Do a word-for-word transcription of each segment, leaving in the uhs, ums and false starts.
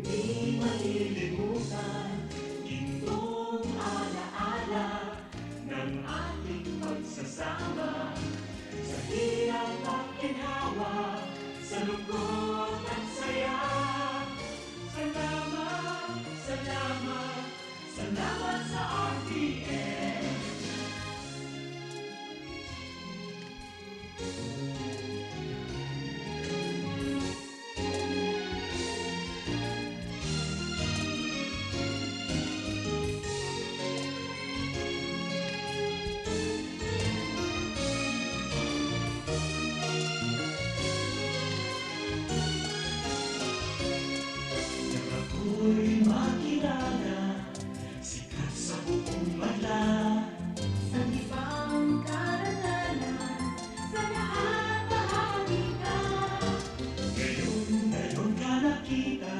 Di malilimutan itong alaala ng ating pagsasama sa hirap at ginhawa, sa lungkot at saya. Salamat, salamat, salamat sa R T N. Nang ako'y makilala, sikat sa buong banla. Sa ibang karangalan, sa lahat bahagi ka. Ngayon, ngayon ka nakita,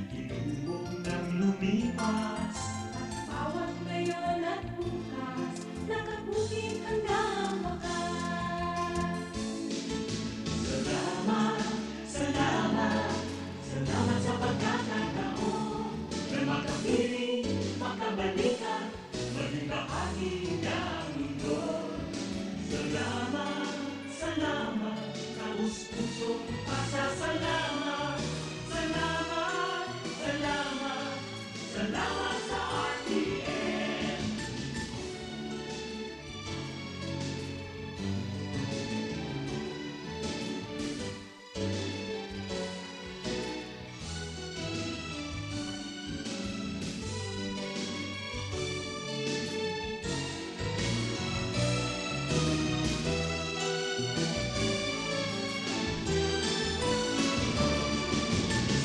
tinubo nang lumipas. At bawat ngayon at bukas, nakabukid hanggang wakas. Salamat, salamat, salamat sa pagkakataon na makapiling, makabalikan, maging bahagi ng mundo. Salamat, salamat, taos pusong pasasalamat. Salamat, salamat, salamat sa R T N.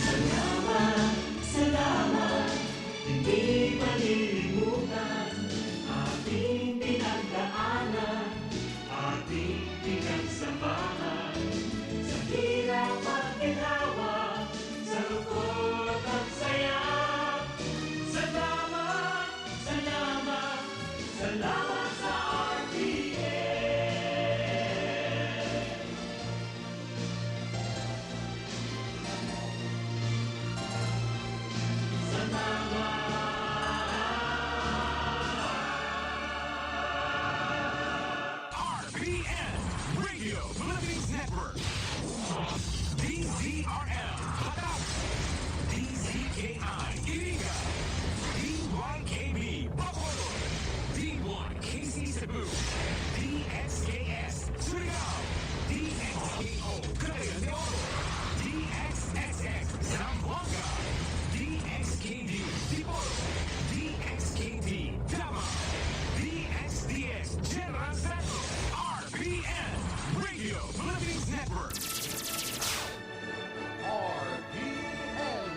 Salamat, salamat, hindi malilimutan ating pinagdaanan, ating pinagsamahan, sa hirap at ginhawa, sa lungkot at saya. Salamat, salamat, salamat sa R T N. Salamat. R P N, Radio Philippines Network. D Z R L, Batac. D Z K I, Iriga. D Y K B, Bacolod. D one K C Cebu. D X K S, Surigao. D X K O, Cagayan de Oro. D X X X, Zamboanga. D X K D, Dipolog. D X K D, Davao. D X D S, General Santos. R P N, Radio Philippines Network. R P N,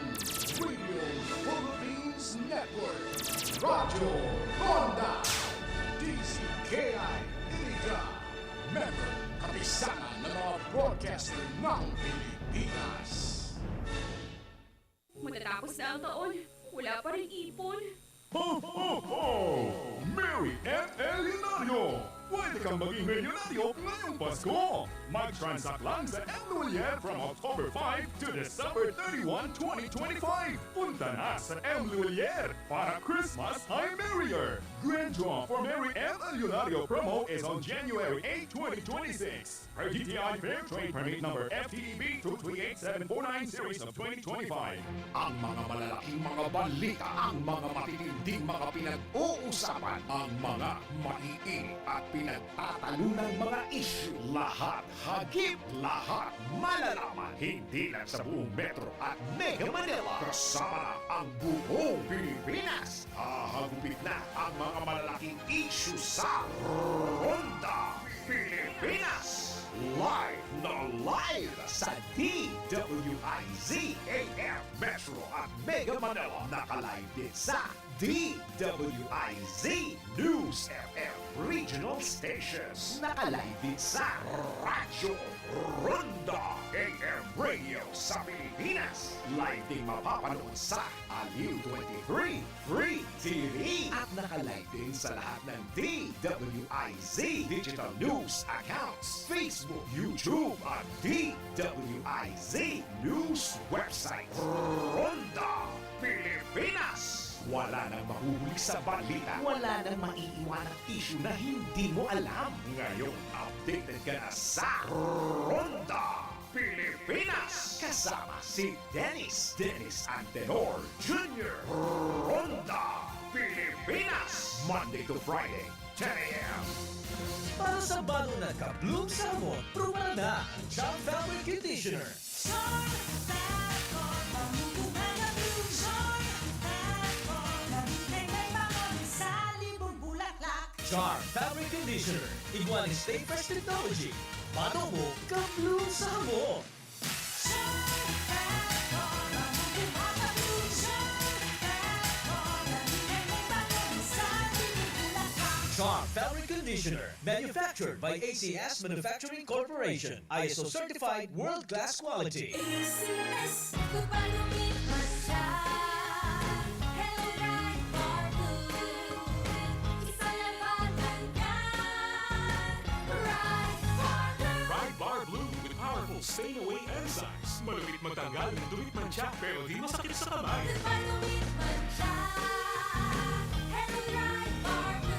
Radio Philippines Network. Radyo Ronda, D Z K I Iriga. Member, Kapisanan ng mga Broadcaster ng Pilipinas. Matatapos na ang taon, wala pa rin ipon. Ho, ho, ho! Merry M L Leonario! Pwede kang maging milyonaryo ngayong Pasko! Mag-transact lang sa M Luwilier from October five to December thirty-one, twenty twenty-five! Punta na sa M Luwilier para Christmas ay merrier! Grand draw for Merry M L Leonario promo is on January eight, twenty twenty-six. Per D T I Fair Trade Permit Number F T E B two three eight seven four nine series of twenty twenty-five. Ang mga malalaking mga balita, ang mga matitinding mga pinag-uusapan, ang mga maiinit at pinagtatalunang mga isyu, lahat, hagip lahat, malalaman, hindi lang sa buong Metro at Mega Manila, kasama na ang buong Pilipinas. Hahagupit na ang mga malalaking isyu sa Ronda Pilipinas. Live na live sa D W I Z A M Metro at Mega Manila. Naka-live din sa D W I Z News F M Regional Stations. Naka-live din sa Radyo Ronda A M Radio sa Pilipinas. Live ding mapapanood sa Aliw twenty-three Free T V. At naka-live din sa lahat ng D W I Z digital news accounts, Facebook, YouTube, at D W I Z T News website. Ronda Pilipinas! Wala nang mahuhuli sa balita. Wala nang maiiwan ang issue na hindi mo alam. Ngayon, updated ka na sa Ronda Pilipinas! Kasama si Dennis, Dennis Antenor Junior Ronda Pilipinas! Monday to Friday, ten a m. Para sa balon na ka-bloom sa hamot, prubahan na ang Charm Fabric Conditioner. Charm Fabric Conditioner, mamumunga na bloom. Charm Fabric, may mga sali, bulaklak. Charm Fabric Conditioner, igwa nin Stay Fresh Technology. Bato mo, ka-bloom sa hamot. Charm Fabric, mamumunga na bloom. Charm Fabric, may mga sali, bulaklak. Charm Fabric Conditioner, manufactured by A C S Manufacturing Corporation. I S O certified, world-class quality. A C S, kung palumit man siya. Hello, Bright Bar Blue. Isa lang ba lang yan? Bright Bar Blue. Bright Bar Blue with powerful stain away enzymes. Malupit magtanggal ng dumit mantsa, pero di masakit sa kamay. Kung palumit man siya. Hello, Bright Bar Blue.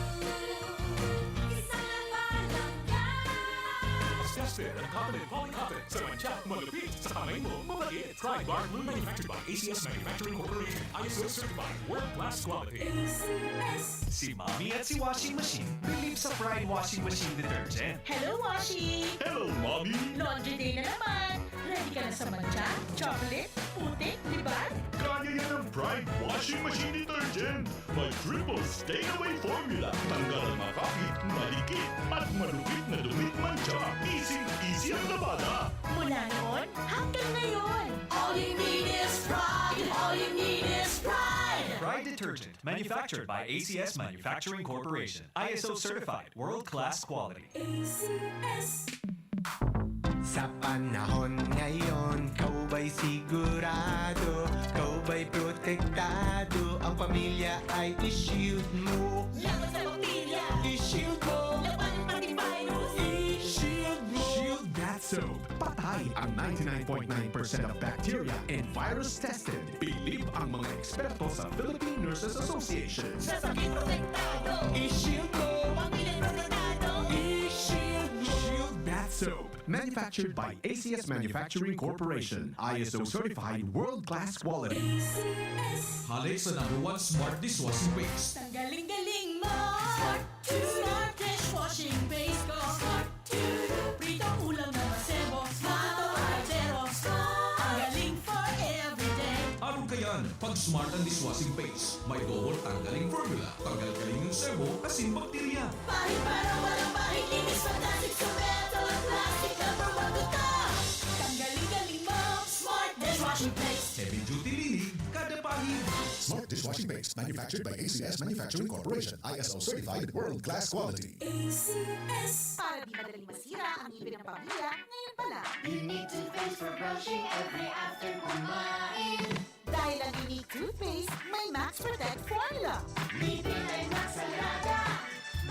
Isa lang ba lang yan? Mas tested ang cotton and polycotton. Sa mantsa, malupit. Sa kamay mo, mabait. Pride Bar Blue, manufactured by A C S Manufacturing Corporation. I S O certified, world-class quality. A C S. Si Mommy at si Washing Machine believe sa Pride Washing Machine Detergent. Hello, Washing! Hello, Mommy! Laundry day na naman! Ready ka na sa mantsa, chocolate, putik, libag? Kaya yan ang Pride Washing Machine Detergent. May triple stain away formula. Tanggal ang makapit, madikit, at malupit na dumit mantsa. Easy-easy ang labada. Mula noon hanggang ngayon. All you need is Pride. All you need is Pride. Pride Detergent, manufactured by A C S Manufacturing Corporation. I S O certified, world-class quality. A C S. Sa panahon ngayon, ikaw ba'y sigurado? Ikaw ba'y protektado? Ang pamilya ay i-shield mo. Laban sa bakterya. I-shield mo. Laban pati virus. I-shield mo. Shield Bath Soap. Patay ang ninety-nine point nine percent of bacteria and virus tested. Bilib ang mga eksperto sa Philippine Nurses Association. Sa sakit protektado. I-shield mo. Pamilya protektado. I-shield mo. Shield Bath Soap. Manufactured by A C S Manufacturing Corporation. I S O certified, world-class quality. A C S. Hale sa number one smart dishwashing paste. Ang galing-galing mo! Smart to. Smart dishwashing paste ko. Smart to. Pritong ulam na masebo. Smart to kaldero. Smart. Ang galing for everyday. Arog kaiyan, pag Smart ang dishwashing paste. May double tanggaling formula. Tanggal kaling ng sebo, asin bakterya. Pahid para walang pahid, linis, fantastic sa metal at plastic, number one to top. Tanggaling-galing mo, Smart dishwashing paste. Heavy duty linis, kada pahid. Smart dishwashing paste, manufactured by A C S Manufacturing Corporation, I S O certified, world-class quality. A C S. Para di madaling masira ang ngipin ng pamilya, ngayon pa lang. Unique toothpaste for brushing every after kumain. Dahil ang Unique Toothpaste may Max Protect Formula. Ngipin ay Max Alaga,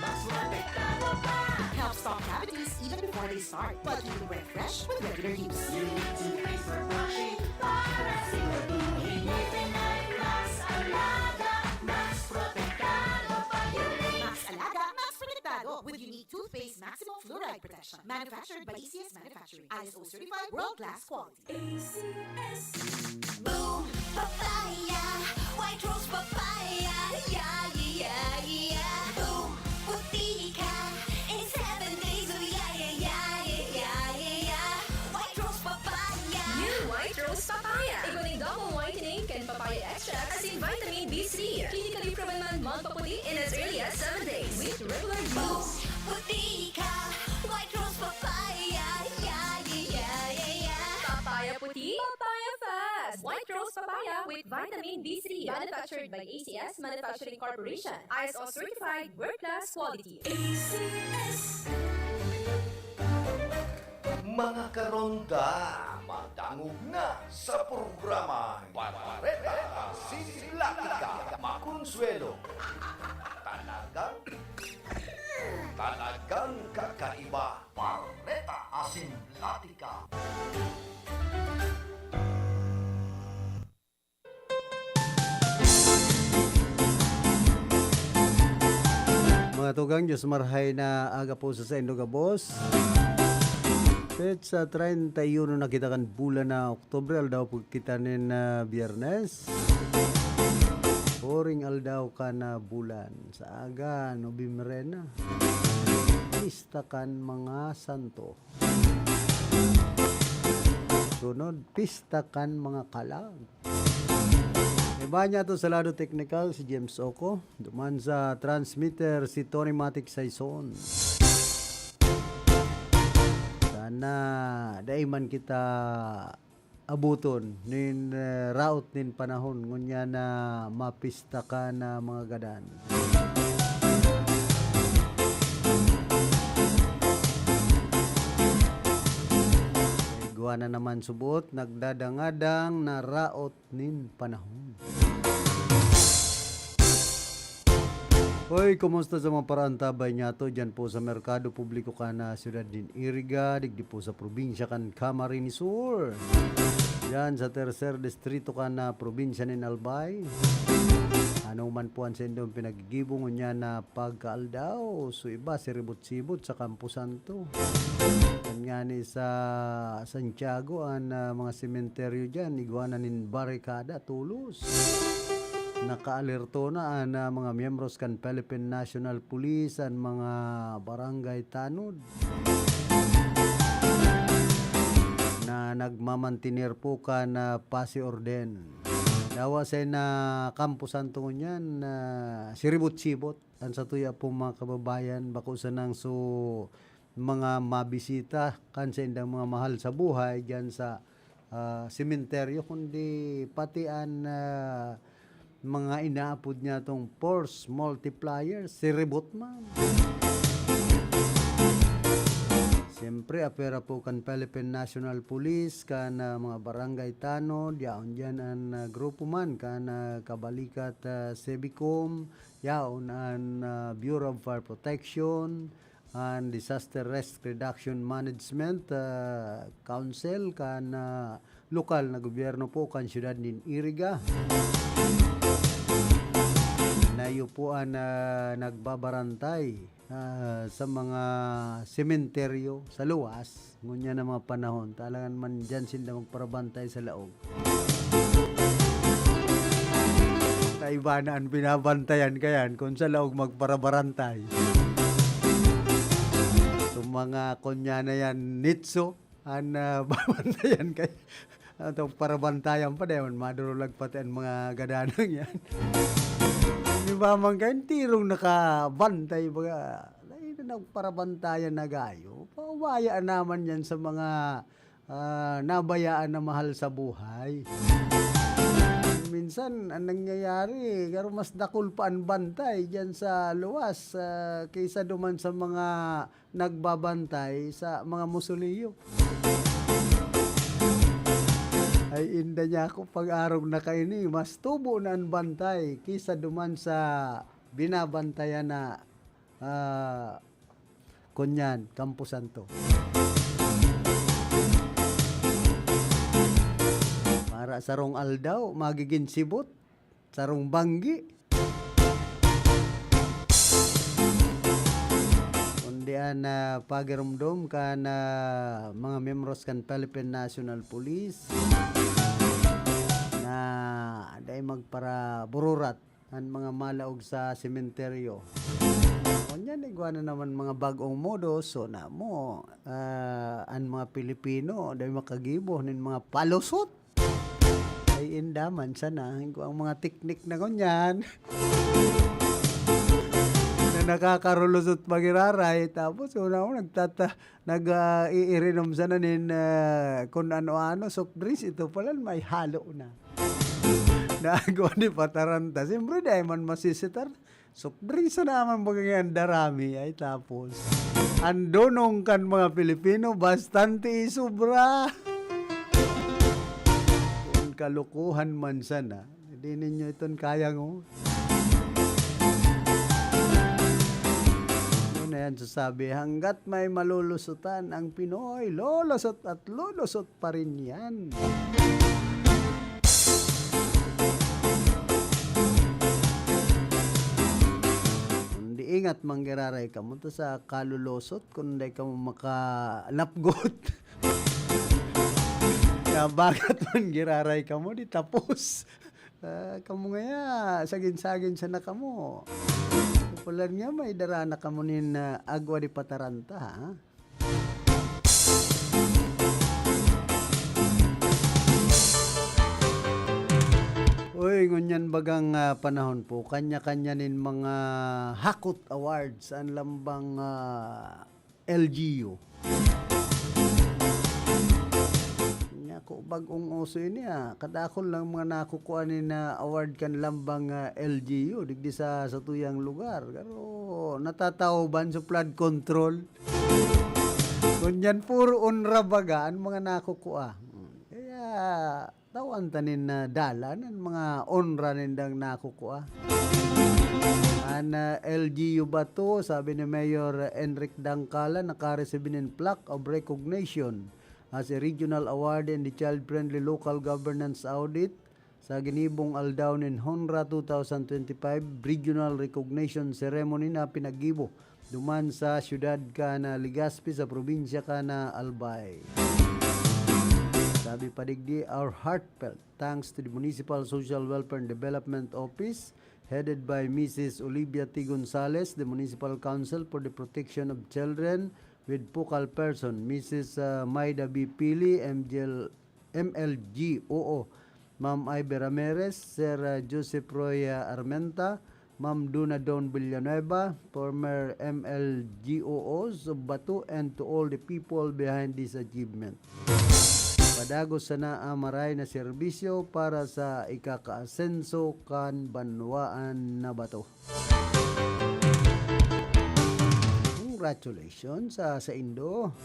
Max Protektado pa. Helps stop cavities even before they start, while keeping breath fresh with regular use. Unique Toothpaste for brushing, para siguraduhin ngipin ay Max Alaga, Max Protektado pa. Unique Max Alaga, Max Protektado with Unique Toothpaste Maximum Fluoride Protection. Manufactured by A C S Manufacturing. I S O certified, world-class quality. A C S. Boom Papaya, White Rose Papaya, yeah, yeah, yeah. Boom, puti ka in seven days, oh yeah, yeah, yeah. White Rose Papaya. New White Rose Papaya. Igwa nin double whitening kan papaya extract asin vitamin B three. Kini kaliproban man magpaputi in as early as seven days with regular use. Boom, puti ka, White Rose Papaya, yeah, yeah, yeah, yeah, yeah. Papaya puti, papaya fast. White Rose Papaya with vitamin B three. Manufactured by A C S Manufacturing Corporation. I S O certified, world class quality. A C S. Mga karonda, madangog na sa programang Barbareta asin Platika, Makonsuelo. Talagang, talagang kakaiba. Barbareta asin Platika. Tugang, Diyos marhay na aga po sa saindo gabos. Petsa treinta y uno na kita kan bulan na Oktubre, aldaw po kita nin, ah, Biyernes. Puring aldaw kan bulan. Sa aga, Nobyembre na. Pista kan mga santo. Sunod, pista kan mga kalag. Iba niya to sa lado teknikal, si James Oco. Duman sa transmitter, si Tony Matic Saison. Sana dai man kita abuton nin, eh, raot nin panahon, ngunyan na mapista ka na mga gadan. Igwa na naman subot, nagdadangadang na raot nin panahon. Hoy, kumusta sa mga paraantabay niyato dyan po sa Merkado Publiko kan, ah, siyudad nin Iriga, digdi po sa probinsya kan Camarines Sur? Dyan sa tercer distrito kan, ah, probinsya nin Albay? Ano man po ang sendong pinaggigibo ngunyan na pagkaaldaw, so iba siribot-sibot sa Campo Santo. Kan ngani sa Santiago, an, ah, mga sementeryo dyan, igwa na nin barikada, tulos. Nakaalerto na an, ah, mga miyembros kan Philippine National Police, an mga barangay tanod na nagmamantener po kan, ah, pasi orden. Dawa sa na Campo Santo ngunyan, ah, siribot-sibot an satuya pong mga kababayan, bako sanang so mga mabisita kan saindang mga mahal sa buhay diyan sa, ah, sementeryo, kundi pati an, ah, mga inaapod niya tong force multiplier, siribot man. Siyempre, apwera po kan Philippine National Police, kan, ah, mga barangay tanod, yaon diyan an, ah, grupo man, kan, ah, Kabalikat, ah, Cevicom, yaon an, ah, Bureau of Fire Protection, an Disaster Risk Reduction Management, ah, Council, kan, ah, lokal na gobyerno po kan siyudad nin Iriga. Na iyo po an, ah, nagbabarantay, ah, sa mga sementeryo sa luwas. Ngunyan na mga panahon, talagan man diyan sinda magparabantay sa laog. Kaiba na an binabantayan kayan kun sa laog magparabarantay. So, mga kunya na yan, nitso, an, ah, babantayan kay atong parabantayan pa, dayon madurulag pati an mga gadanang yan. Di ba man kayo, tirong nakabantay, baga, ay, nagparabantayan na gayo. Paubaya naman yan sa mga, ah, nabayaan na mahal sa buhay. Minsan, ang nangyayari, garo mas dakul pa an bantay diyan sa luwas, ah, kaysa duman sa mga nagbabantay sa mga musoleo. Ay, inda niya ako, pag-arog na kaini, mas tubo na an bantay kaysa duman sa binabantayan na, ah, kunyan, Campo Santo. Para sarong aldaw, magigin sibot, sarong banggi. Kundi an, ah, pagirumdom kan, ah, mga miyembros kan Philippine National Police na dai magparabururat an mga malaog sa sementeryo. Kunyan, igwa na naman mga bag-ong modos, so na mo, ah, an mga Pilipino, dai makagibo nin mga palusot. Ay, inda man sana, ang mga teknik na ngunyan na nakakarulusot magiraray, tapos una mo nagtata-, nag, ah, iirinom sana nin, ah, kun ano-ano, soft drinks, ito pala may halo na. Nagawa ni pataranta. Siyempre, dai man masisitar. Soft drinks na naman baga ngayon, darami. Ay, tapos, ang dunong kan mga Pilipino, bastante isubra. Kung kalukuhan man sana, di ninyo iton kayang, oh. Yun na yan sasabi, hanggat may malulusutan ang Pinoy, lolusot at lolusot pa rin yan. Kundi At manggiraray kamo ta sa kalulosot kun dai kamo makalapgot. Nabagat manggiraray kamo, di tapos. Ah, kamo ngaya, sagin-sagin sana kamo. Popular nga, may dara na kamo nin, ah, agwa di pataranta, ha? Uy, ngunyan bagang, ah, panahon po, kanya-kanya nin mga hakot awards an lambang, ah, L G U. Nya ko, bag-ong uso ini, ah. Kadakul lang mga nakukua nin, ah, award kan lambang, ah, L G U, digdi sa satuyang lugar. Pero natataoban sa flood control. Ngunyan, puro onra baga an mga nakukua. Hmm. Kaya, tawan ta nin, ah, dalan an mga onra nindang nakukua. An, ah, L G U Bato, sabi ni Mayor Enric Dangkala, nakaresebe nin plaque of recognition as a regional award in the Child-Friendly Local Governance Audit sa ginibong Aldaw nin Honra two thousand twenty-five Regional Recognition Ceremony na pinaggibo duman sa siyudad kan Legazpi sa probinsya kan Albay. Sabi pa digdi, our heartfelt thanks to the Municipal Social Welfare and Development Office, headed by Missus Olivia T. Gonzales, the Municipal Council for the Protection of Children with Focal Person, Missus, ah, Maida B. Pili, M G L, M L G O O, Ma'am Ivy Ramirez, Sir, ah, Joseph Roy, ah, Armenta, Ma'am Duna Don Villanueva, former M L G O Os of Bato, and to all the people behind this achievement. Padagos sana ang maray na serbisyo para sa ikakaasenso kan banwaan na Bato. Congratulations sa saindo.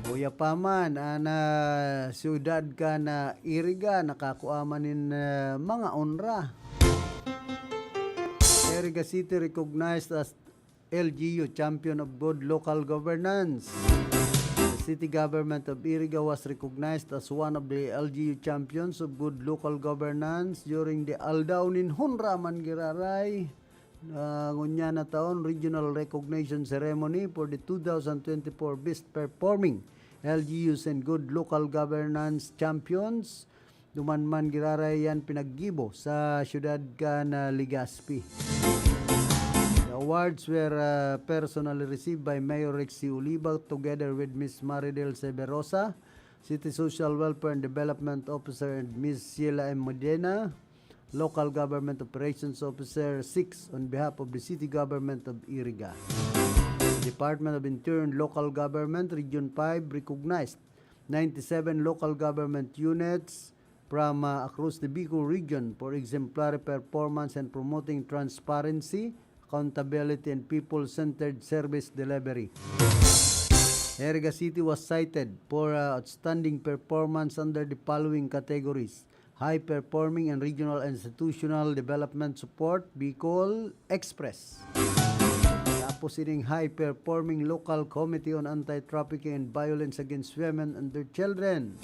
Kuya pa man, an, ah, siyudad kan Iriga, nakakua man nin, ah, mga onra. Iriga City recognized as L G U Champion of Good Local Governance. The City Government of Iriga was recognized as one of the L G U Champions of Good Local Governance during the Aldaw nin Honra man giraray, ah, ngunyan na taon, Regional Recognition Ceremony for the two thousand twenty-four Best Performing L G Us and Good Local Governance Champions. Duman man giraray yan pinaggibo sa siyudad kan Legazpi. The awards were, uh, personally received by Mayor Rexy Oliva together with Miss Maridel Severosa, City Social Welfare and Development Officer, and Miss Sheila M. Modena, Local Government Operations Officer six, on behalf of the City Government of Iriga. The Department of Interior and Local Government, Region five, recognized ninety-seven local government units from, uh, across the Bicol region for exemplary performance in promoting transparency, accountability, and people-centered service delivery. Iriga City was cited for, uh, outstanding performance under the following categories: High Performing and Regional Institutional Development Support, Bicol Express. Tapos ining High Performing Local Committee on Anti-Trafficking and Violence Against Women and their Children.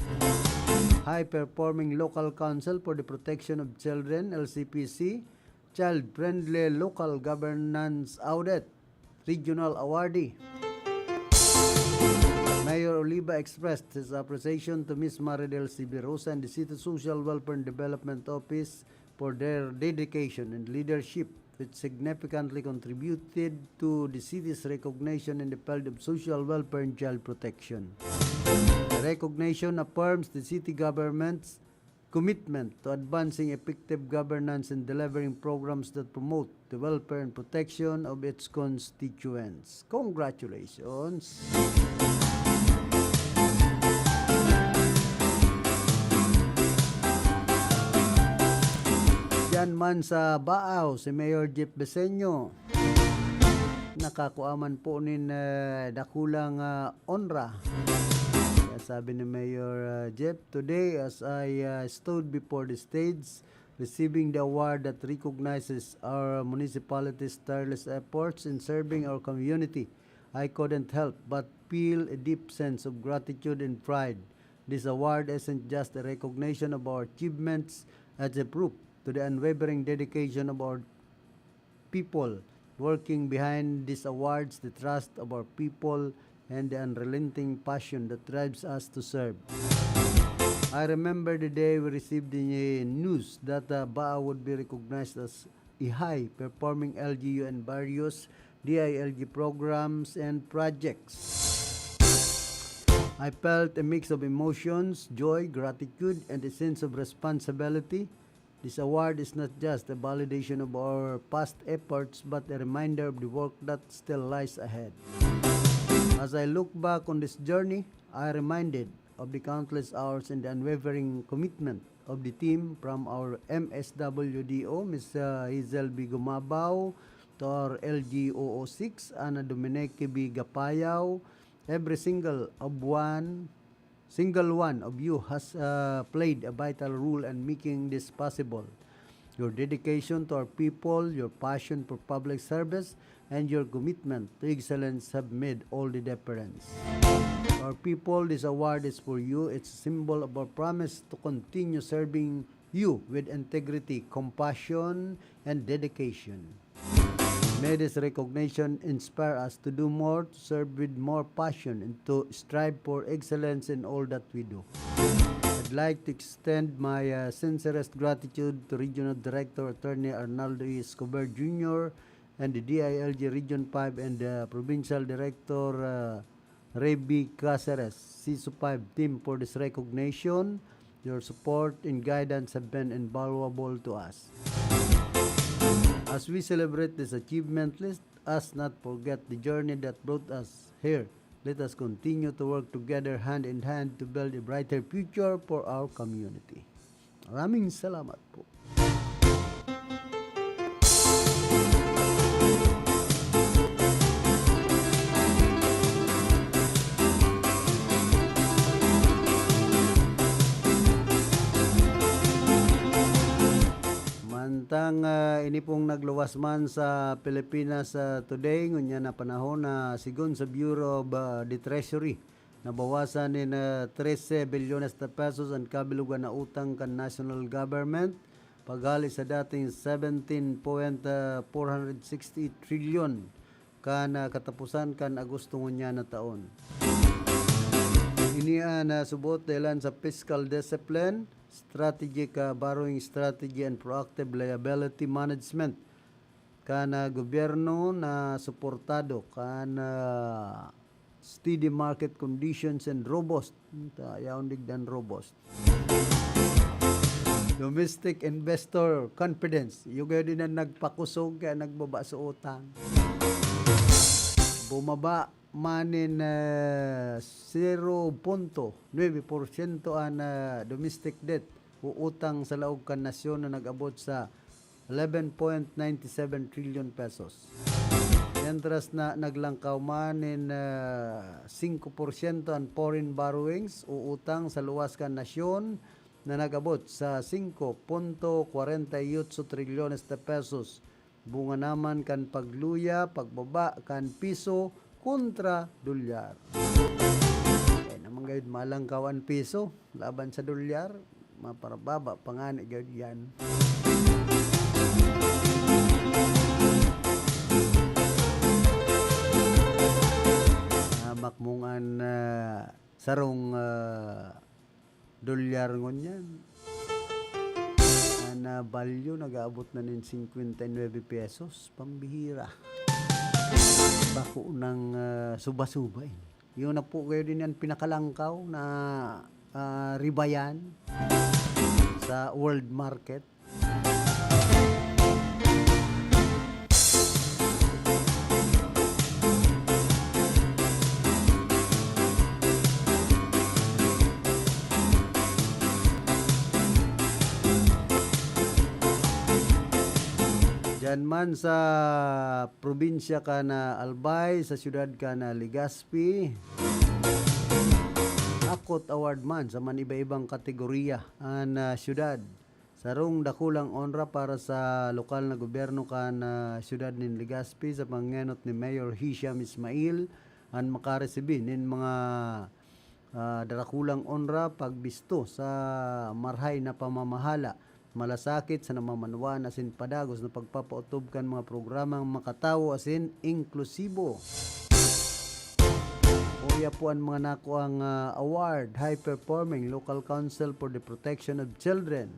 High Performing Local Council for the Protection of Children, L C P C. Child Friendly Local Governance Audit, Regional Awardee. Mayor Oliva expressed his appreciation to Miss Maridel Severosa and the City Social Welfare and Development Office for their dedication and leadership, which significantly contributed to the city's recognition in the field of social welfare and child protection. The recognition affirms the city government's commitment to advancing effective governance and delivering programs that promote the welfare and protection of its constituents. Congratulations! Diyan man sa Baao, si Mayor Jeff Beseño, nakakua man po nin, eh, dakulang, ah, onra. Kaya sabi ni Mayor, ah, Jeff, "Today, as I, ah, stood before the stage, receiving the award that recognizes our municipality's tireless efforts in serving our community, I couldn't help but feel a deep sense of gratitude and pride This award isn't just a recognition of our achievements, it's a proof to the unwavering dedication of our people. Working behind these awards, the trust of our people and the unrelenting passion that drives us to serve. I remember the day we received the news that uh, Baa would be recognized as a high-performing L G U in various D I L G programs and projects. I felt a mix of emotions, joy, gratitude, and a sense of responsibility. This award is not just a validation of our past efforts, but a reminder of the work that still lies ahead. As I look back on this journey, I reminded of the countless hours and the unwavering commitment of the team, from our M S W D O, Miss, uh, Hazel B. Gumabao, to our L G O O six, Ana Dominique B. Gapayaw. Every single of one, single one of you has, uh, played a vital role in making this possible. Your dedication to our people, your passion for public service, and your commitment to excellence have made all the difference. Our people, this award is for you. It's a symbol of our promise to continue serving you with integrity, compassion, and dedication. May this recognition inspire us to do more, to serve with more passion, and to strive for excellence in all that we do. I'd like to extend my, uh, sincerest gratitude to Regional Director Attorney Arnaldo E. Escobar Junior and the D I L G Region five and the Provincial Director, uh, Reby Caceres, CISO five team, for this recognition. Your support and guidance have been invaluable to us. As we celebrate this achievement, let us not forget the journey that brought us here. Let us continue to work together hand in hand to build a brighter future for our community. Maraming salamat po. Mantang, ah, ini pong nagluwas man sa Pilipinas, ah, Today, ngunyan na panahon na, sigon sa Bureau of, ah, the Treasury, nabawasan nin, ah, trese bilyones na pesos an kabilogan na utang kan national government, paghali sa dating seventeen point four six eight trilyon kan, ah, katapusan kan Agosto ngunyan na taon. Ini an, ah, subot dahelan sa fiscal discipline, strategic, ah, borrowing strategy, and proactive liability management kan, ah, gobyerno na suportado kan, ah, steady market conditions and robust, ta, yaon digdan robust, domestic investor confidence. Iyo gayod ini an nagpakusog kaya nagbaba sa utang. Bumaba man nin, ah, zero punto nuebe porsyento an, ah, domestic debt o utang sa laog kan nasyon na nag-abot sa eleven point nine seven trillion pesos. Mientras na naglangkaw man nin, ah, singko porsyento an foreign borrowings o utang sa luwas kan nasyon na nag-abot sa singko punto kwarenta y otso trilyones de pesos, bunga naman kan pagluya, pagbaba kan piso kontra dolyar. Kaya naman gayud malangkaw an piso laban sa dolyar, maparababa pa ngani gayud yan. Hamak mong an, ah, sarong, ah, dolyar ngunyan. An, ah, balyo nag-aabot na nin singkwenta y nuebe pesos. Pambihira. Bako nang, ah, suba-suba, eh. Yun na po kayo din ang pinakalangkaw na, ah, ribayan sa world market. Diyan man sa probinsya kan Albay, sa siyudad kan Legazpi, akot award man sa man iba-ibang kategorya an, ah, siyudad. Sarong dakulang onra para sa lokal na gobyerno kan, ah, siyudad nin Legazpi sa pangenot ni Mayor Hisham Ismail an makaresibi nin mga ah, darakulang onra, pagbisto sa marhay na pamamahala, malasakit sa namamanwaan asin padagos na pagpapautob kan mga programang makatawo asin inklusibo. Uya po an mga nakuang, ah, award, High Performing Local Council for the Protection of Children.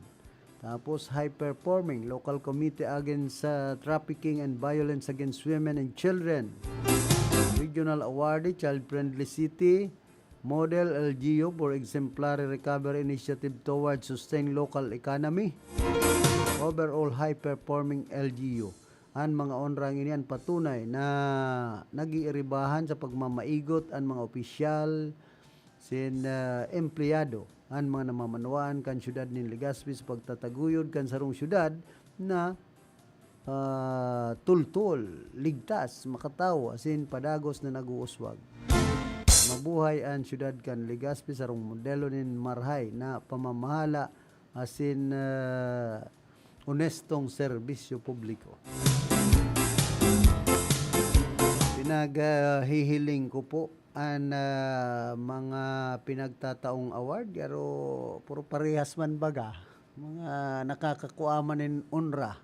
Tapos, High Performing Local Committee Against, ah, Trafficking and Violence Against Women and Children. Regional Award, Child Friendly City, Model L G U for Exemplary Recovery Initiative Towards Sustained Local Economy. Overall High Performing L G U. An mga onrang ini an patunay na nag-iiribahan sa pagmamaigot an mga opisyal, sin, ah, empleyado, an mga namamanwaan kan siyudad nin Legazpi sa pagtataguyod kan sarong siyudad na, ah, tultol, ligtas, makatawo, asin padagos na nag-uuswag. Mabuhay an siyudad kan Legazpi, sarong modelo nin marhay na pamamahala asin, ah, onestong serbisyo publiko. Pinaghihiling ko po an, ah, mga pinagtataong award, pero puro parehas man baga. Mga nakakakua man nin onra.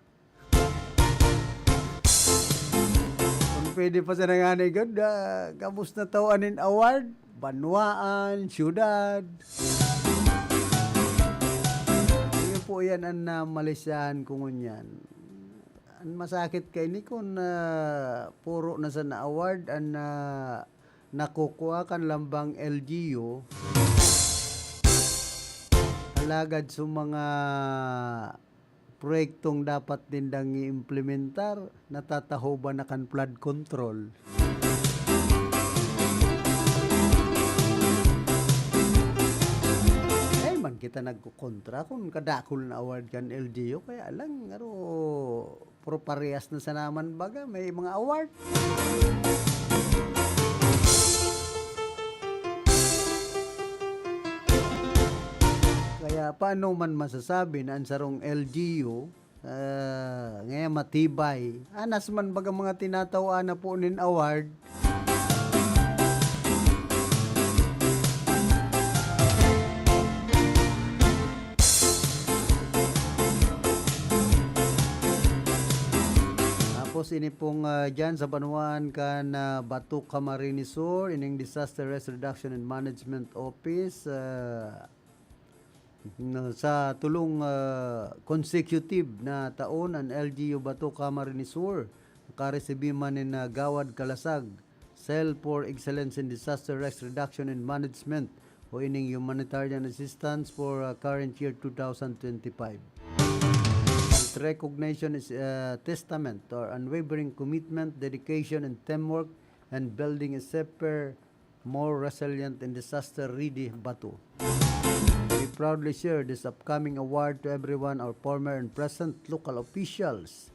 Kung pwede pa sana ngani gud, ah, gabos na tawaan nin award, banwaan, syudad. Iyo po yan an namalisyahan ko ngunyan. An masakit kaini kun, ah, puro na sana award an, ah, nakukua kan lambang L G U. Alagad sa mga proyektong dapat nindang i-implementar, natatahoban na kan flood control. Ay man kita nagkokontra kun kadakul na award kan L G U, kaya lang, aro, puro parehas na sana man baga, may mga award. Kaya paano man masasabi na an sarong L G U, ah, ngayon matibay? Anas man baga mga tinataw-an na po nin award. Tapos ini pong, ah, dyan sa banwaan kan, ah, Bato, Camarines Sur, ining Disaster Risk Reduction and Management Office, ah, na sa tulong, ah, consecutive na taon, an L G U Bato, Camarines Sur, nakaresibi man nin, ah, Gawad Kalasag, Cell for Excellence in Disaster Risk Reduction and Management o ining Humanitarian Assistance for, ah, current year two thousand twenty-five. This recognition is a testament to our unwavering commitment, dedication, and teamwork in building a safer, more resilient, and disaster-ready Bato. We proudly share this upcoming award to everyone, our former and present local officials,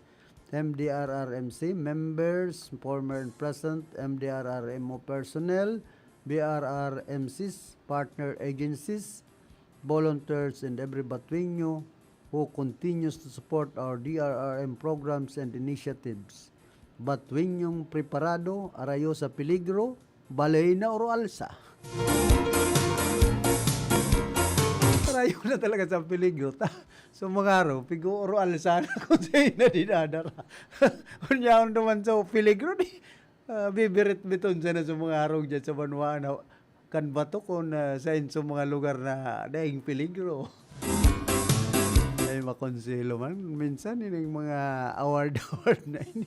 M D R R M C members, former and present M D R R M O personnel, B R R M Cs, partner agencies, volunteers, and every Batueño who continues to support our D R R M programs and initiatives. Batueñong preparado, arayo sa peligro, balay na oro alsa. Arayo na talaga sa peligro. Ta, sa mga araw, pigo oro alsa na kung sa'yo na dinadara. Unya, naman sa peligro, di, ah, bibirit-biton siya na sa mga araw dyan sa banwaan na kan Bato kung, ah, sain sa mga lugar na daing peligro. Ay, makonselo man. Minsan, ining mga award-award na ini.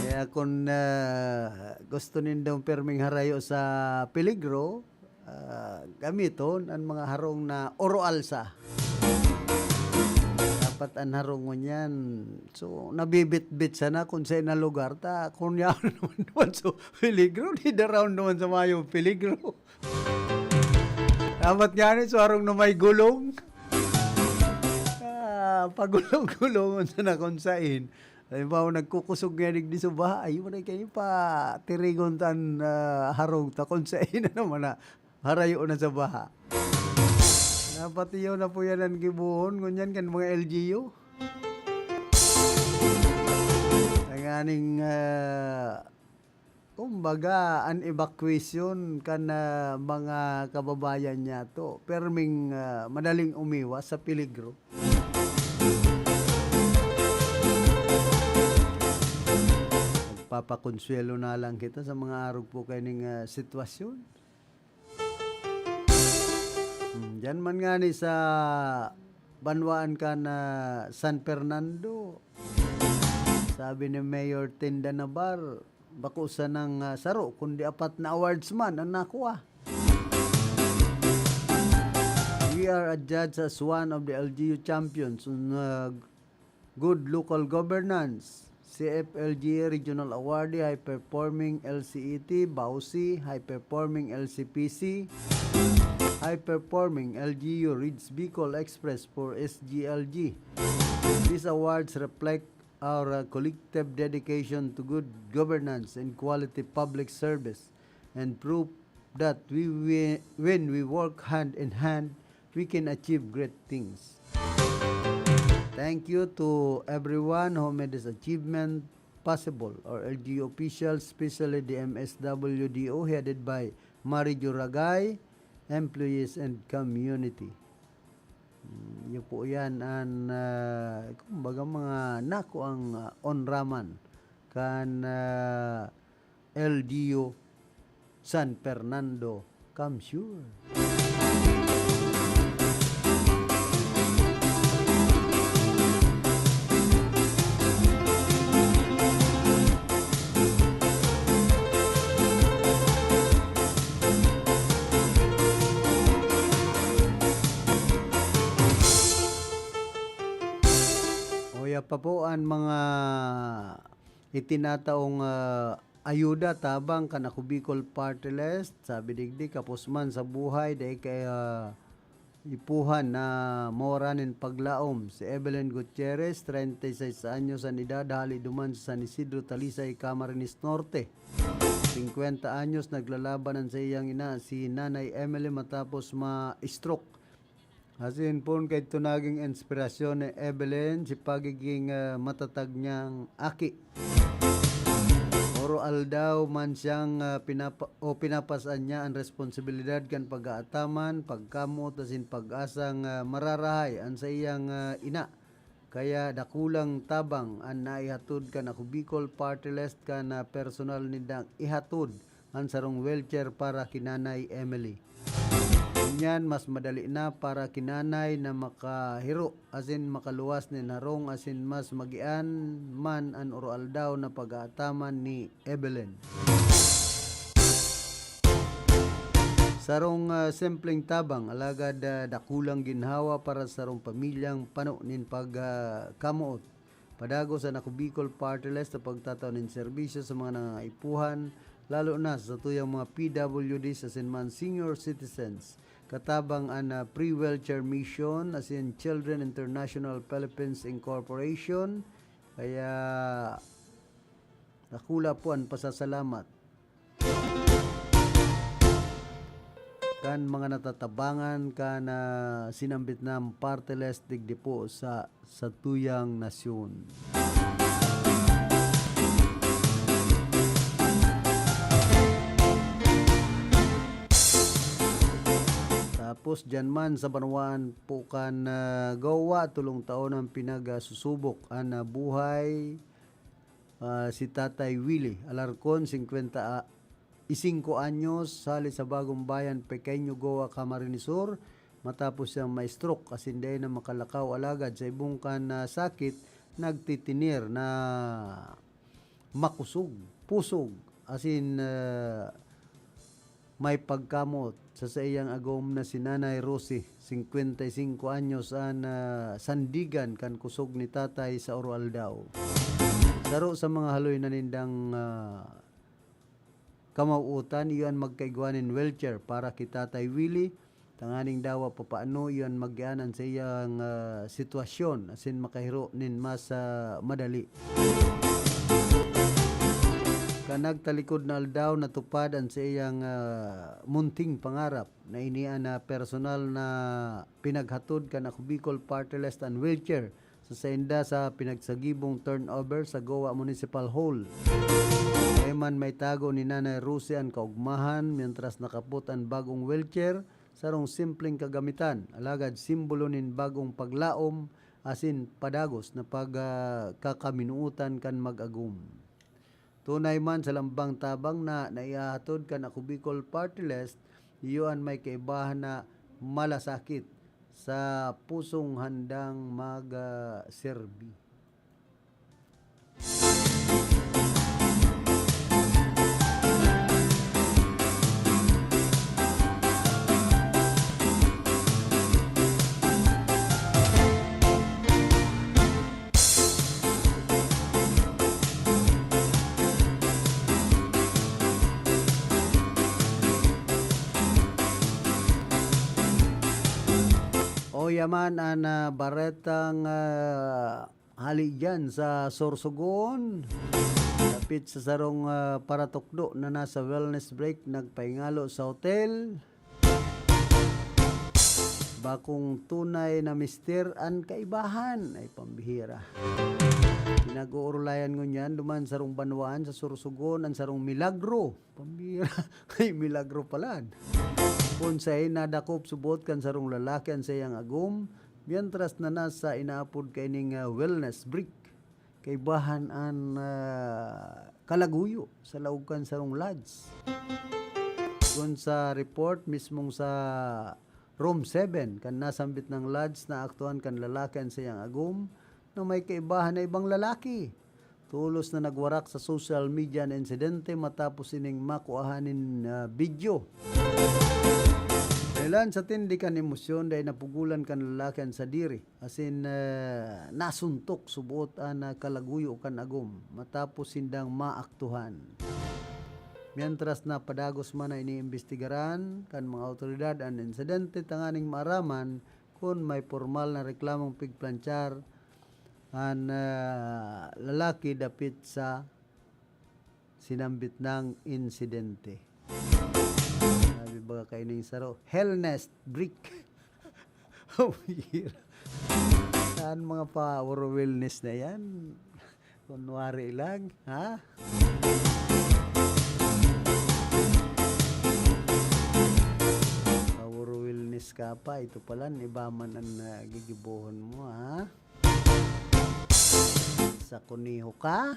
Kaya kung, ah, gusto nindong pirming harayo sa peligro, ah, gamiton an mga harong na oro alsa. Dapat an harong ngunyan, so, nabibitbit sana kung sa ina lugar ta, kung yaon naman duman sa peligro, di daraon naman sa mayo peligro. Dapat nga ni, so, harong na may gulong. Ah, pagulong-gulongon sana kung sain. Halimbawa, nagkukusog nga digdi sa baha, ay, wala kayo pa tirigon tan, ah, harong ta kung sain na naman na harayo na sa baha. Dapat iyo na po yan ang gibohon, ngunyan kan mga L G U. Aning, ah, kumbaga, an evacuation kan, ah, mga kababayan niya to, perming, ah, madaling umiwas sa peligro. Nagpapakonsuelo na lang kita sa mga arog po kaining, ah, sitwasyon. Hmm, diyan man ngani sa banwaan kan San Fernando, sabi ni Mayor Tinda Navar, bako sanang, ah, saro, kundi apat na awards man ang nakuha. We are adjudged as one of the L G U champions on, ah, Good Local Governance, C F L G A Regional Awardee, High Performing L C E T, BAUSI, High Performing L C P C, High Performing L G U, Reads Bicol Express for S G L G. These awards reflect our, uh, collective dedication to good governance and quality public service, and prove that we, we, when we work hand in hand, we can achieve great things. Thank you to everyone who made this achievement possible, our L G U officials, especially the M S W D O headed by Marijo Ragay, employees and community. Hmm, yun po yan an, ah, kumbaga mga nakuang, ah, onraman kan, ah, L G U San Fernando Camsur. Oya pa po an mga itinataong, ah, ayuda tabang kan Ako Bicol Party List. Sabi digdi, kapos man sa buhay, dai kaya ipuhan na mawara nin paglaom. Si Evelyn Gutierrez, treinta y seis anyos an edad, hali duman sa San Isidro, Talisay, Camarines Norte. Singkwenta anyos, naglalaban an saiyang ina, si Nanay Emily, matapos ma-stroke. Asin poon kaidto naging inspirasyon ni Evelyn si pagiging, ah, matatag niyang aki. Oro-aldaw man siyang, ah, pinapa-, o pinapas-an niya an responsibilidad kan pag-aataman, pagkamoot asin pag-asang, ah, mararahay an saiyang, ah, ina. Kaya dakulang tabang an naihatod kan Ako Bicol Party List kan, ah, personal nindang ihatod an sarong wheelchair para ki Nanay Emily. Ngunyan, mas madali na para ki Nanay na makahiro asin makaluwas nin harong asin mas magian man an oro-aldaw na pag-aataman ni Evelyn. Sarong, ah, simpleng tabang, alagad, ah, dakulang ginhawa para sa sarong pamilyang pano nin pag, ah, kamoot. Padagos an Ako Bicol Party List sa pagtatao nin serbisyo sa mga nangangaipuhan, lalo na sa satuyang mga P W Ds asin man senior citizens. Katabang an, ah, Free Wheelchair Mission asin Children International Philippines Incorporation. Kaya, dakula po an pasasalamat kan mga natatabangan kan, ah, sinambit na party list digdi po sa, sa tuyang nasyon. Tapos diyan man sa banwaan po kan, ah, Goa, tolong taon ang pinagsusubok an, ah, buhay ah, si Tatay Willie Alarcon, singkwenta y singko anyos, hali sa Bagong Bayan, Pequeño Goa, Camarines Sur, matapos siyang ma-stroke asin dai na makalakaw, alagad sa ibong kan, ah, sakit, nagtitinir na makusog, pusog, asin, ah, may pagkamoot sa saiyang agom na si Nanay Rosie, singkwenta y singko anyos, an, ah, sandigan kan kusog ni Tatay sa oro-aldaw. Saro sa mga haloy na nindang, ah, kamawotan, iyo an magkaigwa nin wheelchair para ki Tatay Willie, tanganing dawa papaano iyo an magian an saiyang, ah, sitwasyon asin makahiro nin mas, ah, madali. Kan nagtalikod na aldaw, natupad an saiyang, ah, munting pangarap na ini an, ah, personal na pinaghatod kan Ako Bicol Party List an wheelchair sainda sa pinagsagibong turnover sa Goa Municipal Hall. Kaya man may tago ni Nanay Rosie an kaugmahan, mientras nakapot an bagong wheelchair, sarong simpleng kagamitan, alagad simbolo nin bagong paglaom asin padagos na pag, ah, kakaminootan kan mag-agom. Tunay man sa lambang tabang na naihahatod kan Ako Bicol Party List, iyo an may kaibahan na malasakit sa pusong handang mag, ah, serbi. O yaman an, ah, baretang, ah, hali diyan sa Sorsogon. Dapit sa sarong, ah, paratukdo na nasa wellness break, nagpahingalo sa hotel. Bakong tunay na mister an kaibahan. Ay, pambihira. Pinag-uurulayan ngunyan duman sarong banwaan sa Sorsogon an sarong milagro. Pambihira. Ay, milagro pala. Kun saen nadakop subot kan sarong lalaki an saiyang agom, mientras na nasa inaapod kaining, ah, wellness break. Kaibahan an, ah, kalaguyo sa laog kan sarong lodge. Kun sa report mismong sa Room seven, kan nasambit nang lodge, naaktuhan kan lalaki an saiyang agom na may kaibahan na ibang lalaki. Tolos na nagwarak sa social media an insidente matapos ining makuahan nin, ah, video. Dahelan sa tindi kan emosyon, dai napugolan kan lalaki an sadiri. Asin, eh, nasuntok subot an, ah, kalaguyo kan agom matapos sindang maaktuhan. Mientras na padagos man na iniimbestigaran kan mga awtoridad an insidente tanganing maaraman kun may pormal na reklamong pigplanchar an, ah, lalaki dapit sa sinambit nang insidente. Sabi baga kaining saro, "Hell nest brick." Saan mga pa-Orwellness na yan? Kunwari lang, ha? Pa-Orwellness ka pa, ito pala, iba man ang, ah, gigibohon mo, ha? Sa kuneho ka?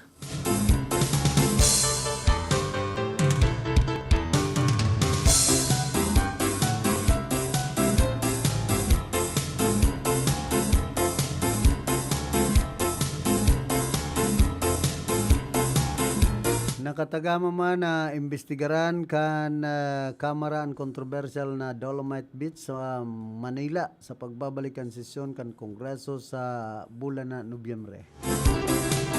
Nakatagama man na imbestigaran kan, ah, Kamara an kontrobersyal na Dolomite Beach sa Manila sa pagbabalik kan sesyon kan Kongreso sa bulan na Nobyembre.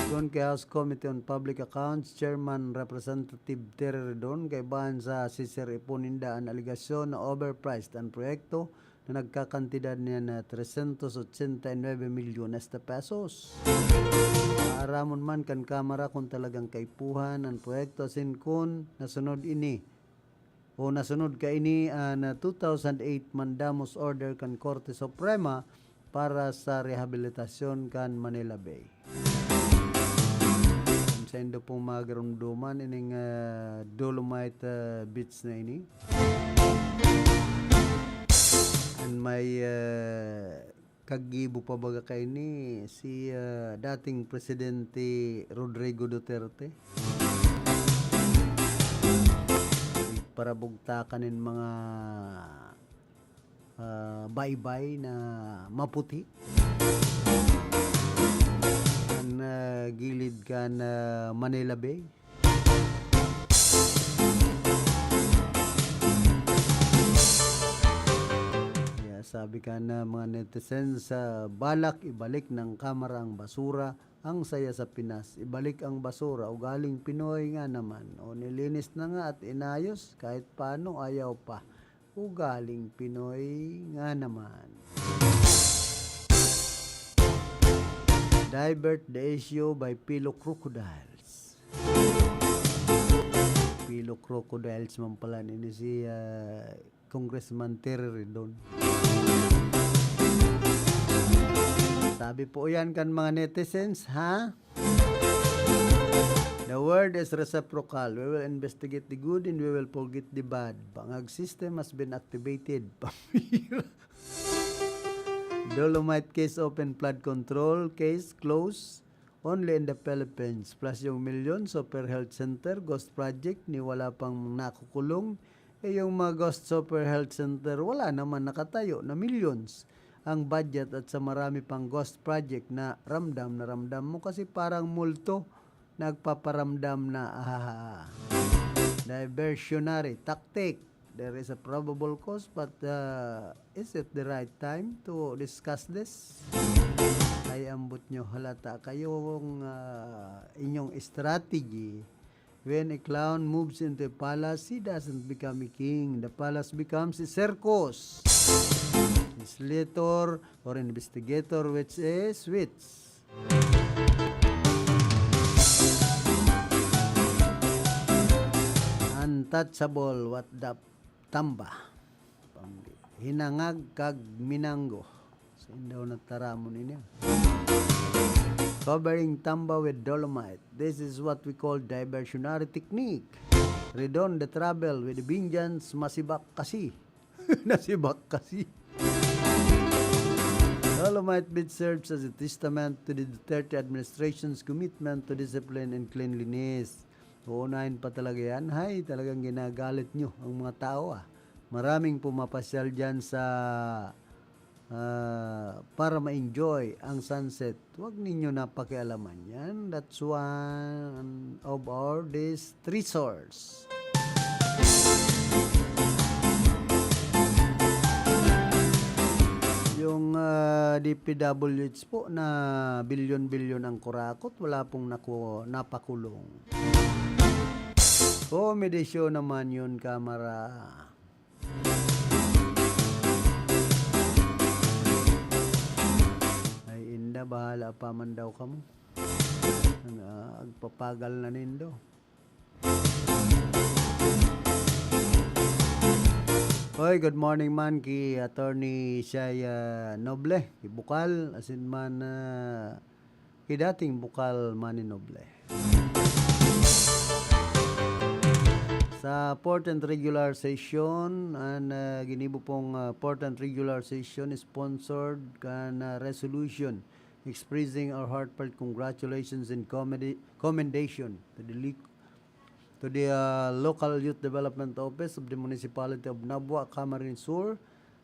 Kun ki House Committee on Public Accounts Chairman Representative Terry Ridon, kaibahan sa sisir-ipon ninda an alegasyon na overpriced an proyekto na nagkakantidad niya na trescientos ochenta y nueve milyones de pesos. Aaramon man kan Kamara kun talagang kaipuhan an proyekto asin kun nasunod ini o nasunod kaini an, ah, two thousand eight mandamus order kan Korte Suprema para sa rehabilitasyon kan Manila Bay. Kun saindo pong magarumduman ining, ah, Dolomite, ah, Beach na ini, an may, ah, kagibo pa baga kaini si, ah, dating Presidente Rodrigo Duterte. Parabugtakan nin mga, ah, baybay na maputi an, ah, gilid kan, ah, Manila Bay. Kaya sabi kan mga netizens, ah, balak ibalik ng Kamara ang basura, ang saya sa Pinas. Ibalik ang basura, ugaling Pinoy nga naman. O nilinis na nga at inayos, kahit paano ayaw pa. Ugaling Pinoy nga naman. Divert the issue by Pilo Crocodiles. Pilo Crocodiles man pala nini si, ah, Congressman Terry Ridon. Sabi Puyan kan mga netizens, ha? The word is reciprocal. We will investigate the good and we will forget the bad. Bangag system has been activated. Pamira. Dolomite case open, flood control case close only in the Philippines. Plus yung milyon, Super Health Center, Ghost Project, ni wala pang nakukulong. Eh, yung mga Ghost Super Health Center, wala naman nakatayo na millions ang budget at sa marami pang ghost project na ramdam na ramdam mo kasi parang multo nagpaparamdam na, ahaha. Diversionary tactic. There is a probable cause, but, uh, is it the right time to discuss this? Ay, ambot nyo, halata kayong, uh, inyong strategy. When a clown moves into a palace, he doesn't become a king. The palace becomes a circus. Legislator or investigator, which is which? Untouchable, what the tamba. Hinangag kag minanggo. Sa indaw na taramon ini. Covering tamba with dolomite. This is what we call diversionary technique. Redon the trouble with vengeance, masibak kasi. Nasibak kasi. Dolomite beach serves as a testament to the Duterte administration's commitment to discipline and cleanliness. Uunahin pa talaga yan. Hay, talagang ginagalit nyo ang mga tao, ah. Maraming pumapasyal dyan sa, ah, para ma-enjoy ang sunset. Huwag ninyo na pakialaman yan. That's one of our these treasures. Yung, ah, D P W H po na bilyon-bilyon ang kurakot, wala pong naku-, napakulong. Comedy show naman yun, kamara. Ay, inda, bahala pa man daw kamo. Ang, ah, agpapagal na nindo. Hoy, good morning man ki Attorney Shai, ah, Noble, ki Bukal, asin man, ah, ki dating Bukal Manny Noble. Sa fourteenth regular session, an, ah, ginibo pong, ah, fourteenth regular session sponsored kan, ah, resolution expressing our heartfelt congratulations and commenda-, commendation to the li-, to the, uh, Local Youth Development Office of the Municipality of Nabua, Camarines Sur,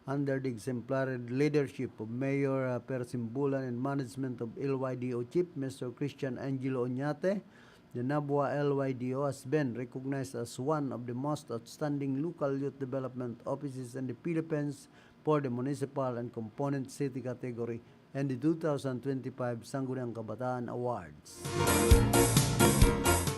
under the exemplary leadership of Mayor, uh, Per Simbulan and management of L Y D O Chief Mister Christian Angelo Oñate. The Nabua L Y D O has been recognized as one of the most outstanding local youth development offices in the Philippines for the municipal and component city category and the two thousand twenty-five Sangguniang Kabataan Awards.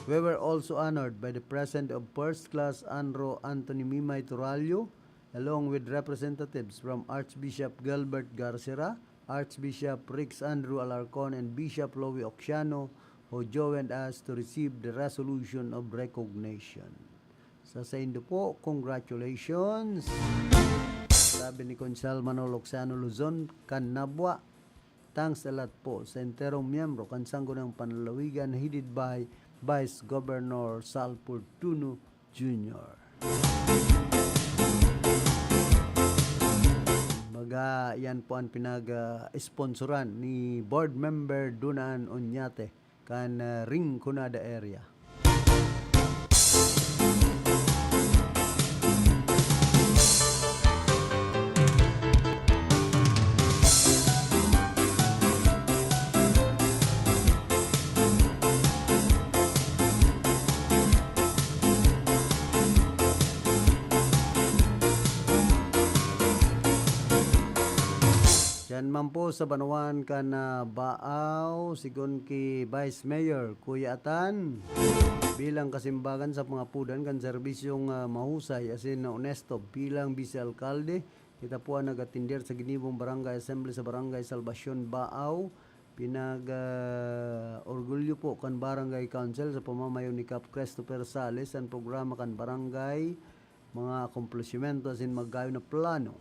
We were also honored by the presence of First Class Anro Anthony Mimay Turallo, along with representatives from Archbishop Gilbert Garcera, Archbishop Rex Andrew Alarcon, and Bishop Louie Oxiano, who joined us to receive the resolution of recognition. Sa saindo po, congratulations. Sabi ni Konsehal Manolo Oxiano Luzon, kan Nabua, thanks a lot po sa enterong miyembro kan Sangguniang Panlalawigan, headed by Vice Governor Sal Fortuno Junior. Baga, yan po ang pinag-, ah, sponsoran ni Board Member Dunan Oñate kan, ah, Rinconada area. Diyan man po sa banwaan kan, ah, Baaw, sigon ki Vice Mayor Kuya Atan, bilang kasimbagan sa pangapodan kan serbisyong, ah, mahusay asin onesto bilang Vice Alkalde, kita po ang nag-atender sa ginibong Barangay Assembly sa Barangay Salvacion, Baaw. Pinag, ah, orgulyo po kan Barangay Council sa pamamayo ni Kap Christopher Sales an programa kan barangay, mga akomplishmento asin magayo na plano.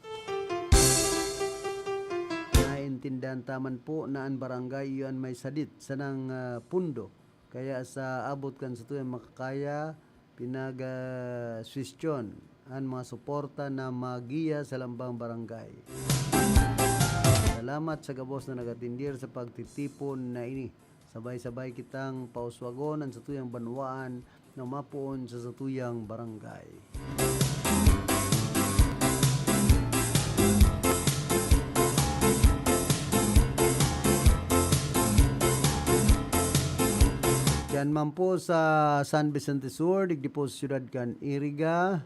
Nain-, Tindahan taman po na an barangay iyo an may sadit sanang, ah, pundo. Kaya sa abot kan satuyang makakaya, pinag, ah, suwestyon an mga suporta na magiya sa lambang barangay. Salamat sa gabos na nagatindir sa pagtitipon na ini. Sabay-sabay kitang pauswagon an satuyang banwaan na mapoon sa satuyang barangay. Diyan man po sa San Vicente Sur, digdi po sa siyudad kan Iriga,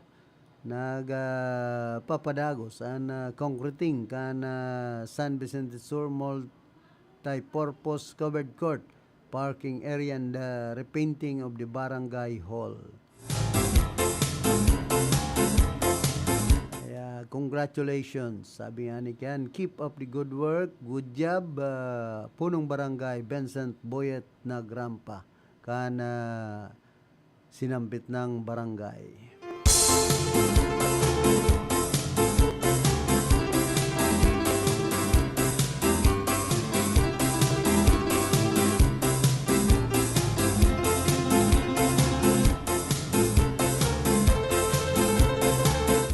nag, ah, papadagos an, ah, concreting kan, ah, San Vicente Sur Multipurpose Covered Court Parking Area and, ah, repainting of the Barangay Hall. Kaya, congratulations, sabi nga ni Ken. Keep up the good work, good job, ah, Punong Barangay Vincent Boyet Nagrampa. Kan, ah, sinambit ng barangay.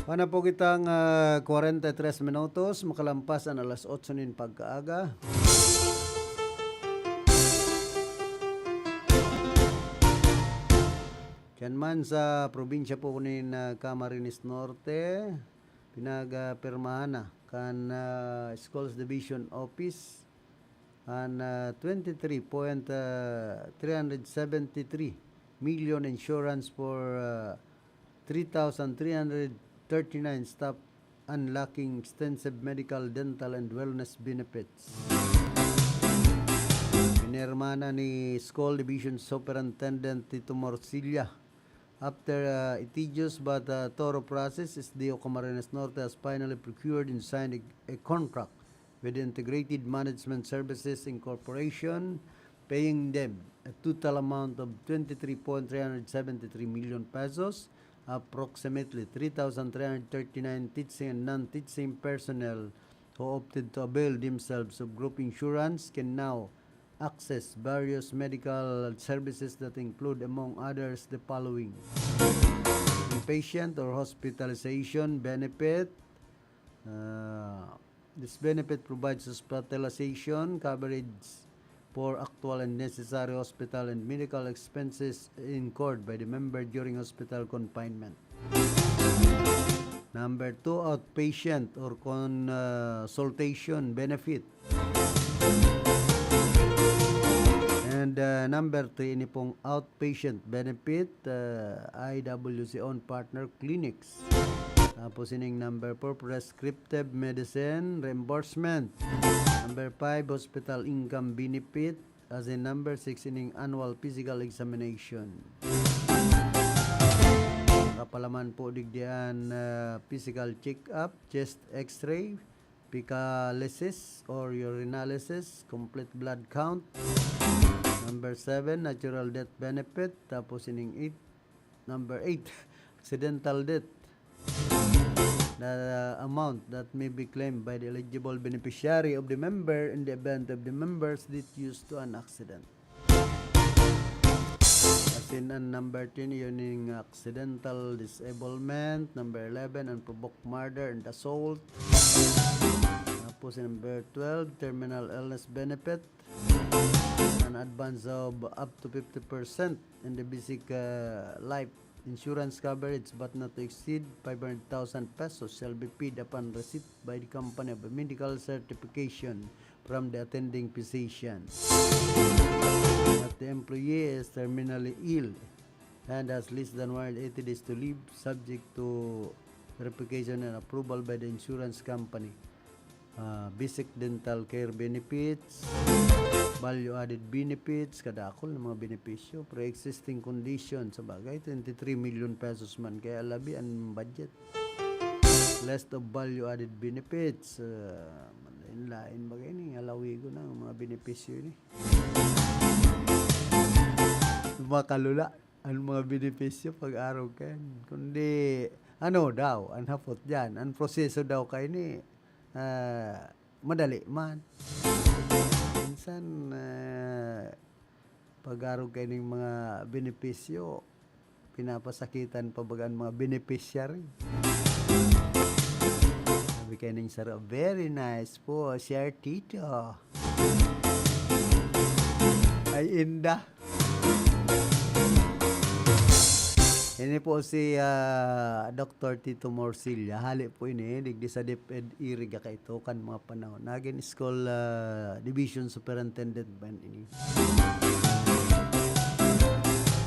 Pana po kitang, ah, kwarenta y tres minutos, makalampas an alas otso nin pagkaaga. Diyan man sa probinsya po nin, ah, Camarines Norte, pinagpirmahan na kan, ah, Schools Division Office an, ah, twenty-three point, ah, three hundred seventy-three million insurance for, ah, three thousand three hundred thirty-nine staff unlocking extensive medical, dental, and wellness benefits. Pinirma na ni School Division Superintendent Tito Morcilla. After, uh, a tedious but, uh, thorough process, S D O Camarines Norte has finally procured and signed a, a contract with Integrated Management Services Incorporation, paying them a total amount of twenty-three point three hundred seventy-three million pesos, approximately three thousand three hundred thirty-nine teaching and non-teaching personnel who opted to avail themselves of group insurance can now access various medical services that include, among others, the following: inpatient or hospitalization benefit. Uh, this benefit provides hospitalization coverage for actual and necessary hospital and medical expenses incurred by the member during hospital confinement. Number two, outpatient or consultation benefit. And, uh, number three, ini pong outpatient benefit, uh, I W C owned partner clinics. Tapos ining number four, prescriptive medicine reimbursement. Number five, hospital income benefit. As in number six, ining annual physical examination. Kapalaman po digdi an, ah, physical check-up, chest x-ray, fecalysis or urinalysis, complete blood count. Number seven, natural death benefit. Tapos ining eight, number eight, accidental death. The amount that may be claimed by the eligible beneficiary of the member in the event of the member's death due to an accident. As in, ang number ten, yun yung accidental disablement. Number eleven, unprovoked murder and assault. Tapos, number twelve, terminal illness benefit. An advance of up to fifty percent in the basic, uh, life insurance coverage, but not to exceed five hundred thousand pesos, shall be paid upon receipt by the company of a medical certification from the attending physician that the employee is terminally ill and has less than one hundred eighty days to live, subject to verification and approval by the insurance company. Ah, basic dental care benefits, value-added benefits, kadakol na mga benepisyo, pre-existing condition. Sa bagay, twenty-three million pesos man, kaya labi ang budget. List of value-added benefits, ah, lain-lain bagay ni, halawigon na ang mga benepisyo ni. Makalula ang mga benepisyo pag arog kayan. Kundi, ano daw, ang hapot dyan, ang proseso daw kayo ni, ah, madali man. Minsan, ah, pag-arog kaining mga benepisyo, pinapasakitan pa baga an mga beneficiary. Sabi kaining saro, "Very nice po, Sir Tito." Ay, inda. Ini po si, ah, Doktor Tito Morcilla. Hali po ini, digdi sa DepEd Iriga kaito kan mga panahon. Nagin school, ah, division superintendent man ini.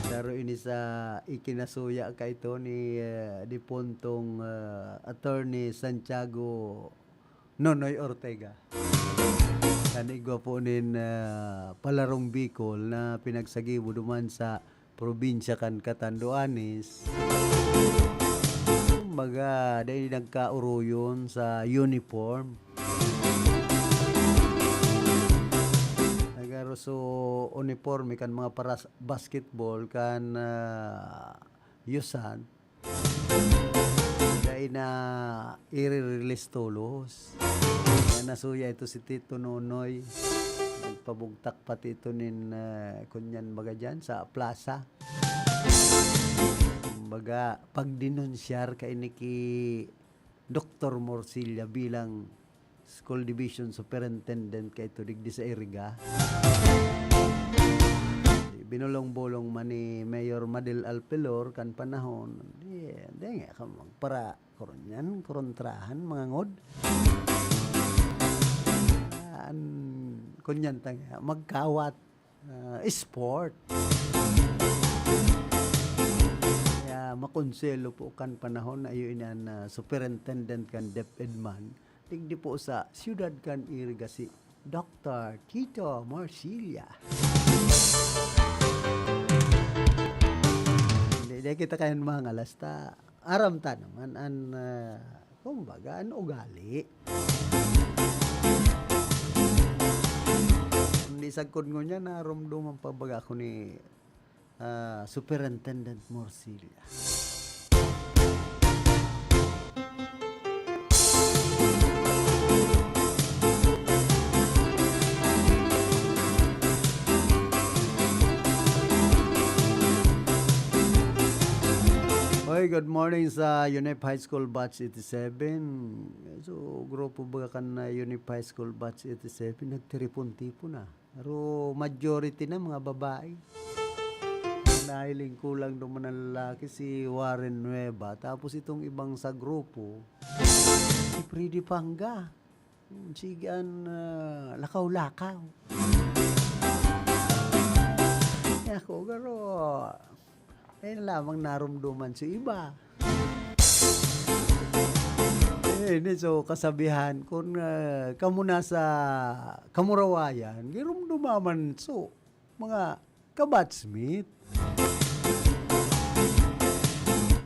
Saro ini sa ikinasuya kaito ni, ah, dipuntong, ah, Attorney Santiago Nonoy Ortega. Kan igwa po nin, ah, Palarong Bicol na pinagsagibo duman sa probinsya kan Catanduanes. Kumbaga, dai nagkauruyon sa uniform. Nagaruso uniforme kan mga paras-, basketball kan, ah, Yusan. Dai na ire-release tolos. Kaya nasuya ito si Tito Nonoy. Nagpabugtak pati ito nin, ah, kunyan baga dyan sa plaza. Kumbaga, pagdenunsyar kaini ki Doktor Morcilla bilang School Division Superintendent kaito digdi sa Iriga. Binulong-bulong man ni Mayor Madel Alpelor kan panahon, di, di nga ka magpara-, kurunyan, kuruntrahan, mga ngod. Ah, an-, kunyan ta nga, magkawat, ah, sport. Kaya makonselo po kan panahon na iyo ini an, ah, superintendent kan DepEd man, digdi po sa siyudad kan Iriga, si Doktor Tito Morcilla. Hindi, di kita kayan mangalas ta. Aram ta naman an, ah, kumbaga, an ugali. Kundi sagkod ngunyan, naromdoman pa baga ako ni, ah, Superintendent Morcilla. Hoy, good morning sa Unip High School Batch eighty-seven. So, grupo baga kan, ah, Unip High School Batch eighty-seven, nagtiripon-tipon na. Pero majority na mga babae. Nahiling kulang duman ang lalaki, si Warren Nueva. Tapos itong ibang sa grupo, si Freddy Panga. Hmm, sige an, ah, lakaw-lakaw. Eh, ako, garo, ayun lamang naromdoman sa iba. Eh, ini, so, kasabihan, kun, ah, kamo nasa kamurawayan, giromdoma man, so, mga kabatchmate.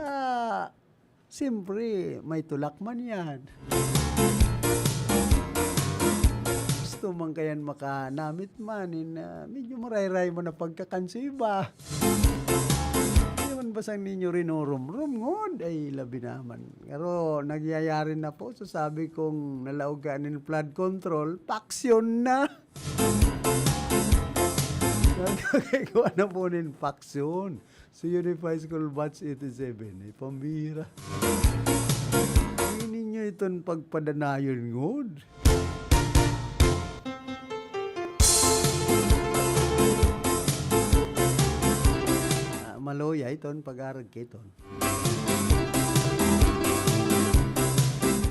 Ah, siyempre, may tulak man yan. Gusto man kayan makanamit man, in, ah, medyo marayray man na pagkakan sa iba. Di man basang ninyo rinoromrom, ngod? Ay, labi naman. Pero nagyayari na po, so sabi kong nalaog ka nin flood control, paksyon na. Nagkakaigwa na po nin paksyon. So, Unified School Batch eighty-seven, eh, pambira. Hindi ninyo iton pagpadanayon, ngod. Ah, maluya iton, pag-arag ka iton.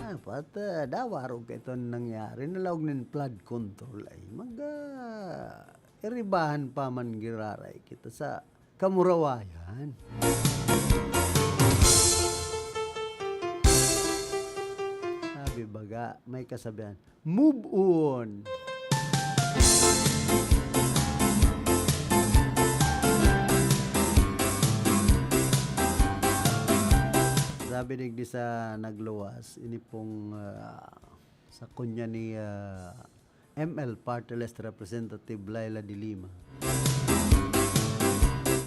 Dapat, ah, dawa arog ka iton nangyari, nalaog nin flood control ay mag, ah, iribahan pa man giraray kita sa kamurawayan. Sabi baga, may kasabihan, "Move on." Sabi digdi sa nagluwas, ini pong, ah, sa kunya ni, ah, M L Party List Representative Leila de Lima.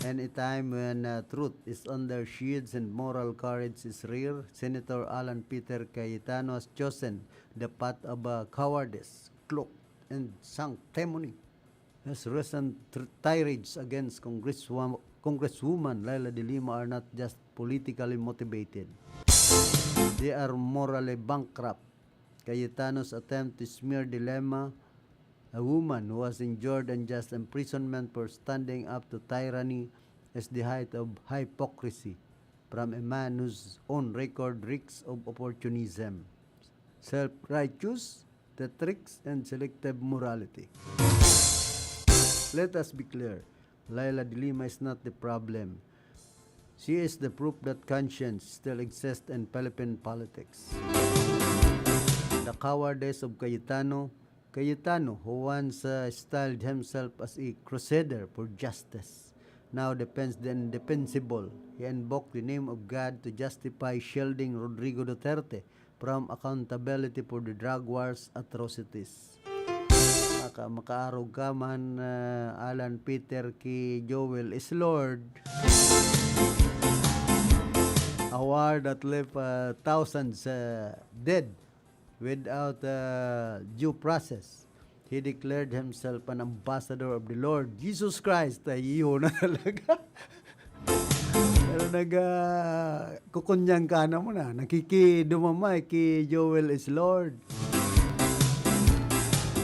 In a time when, uh, truth is under shields and moral courage is rare, Senator Alan Peter Cayetano has chosen the path of, uh, cowardice, cloak, and sanctimony. His recent tr-, tirades against Congresswo-, Congresswoman Leila de Lima are not just politically motivated. They are morally bankrupt. Cayetano's attempt to smear de Lima, a woman who has endured unjust imprisonment for standing up to tyranny, is the height of hypocrisy from a man whose own record reeks of opportunism, self-righteous theatrics, and selective morality. Let us be clear, Leila de Lima is not the problem. She is the proof that conscience still exists in Philippine politics. The cowardice of Cayetano, Cayetano, who once, uh, styled himself as a crusader for justice, now defends the indefensible. He invoked the name of God to justify shielding Rodrigo Duterte from accountability for the drug war's atrocities. Maka-, makaarog ka man, uh, Alan Peter, ki Joel is Lord. A war that left, uh, thousands, uh, dead without, uh, due process. He declared himself an ambassador of the Lord Jesus Christ. Ay, iyo na talaga. Pero nag, ah, kukunyang ka na mo na. Nakikidumamay ki Joel is Lord.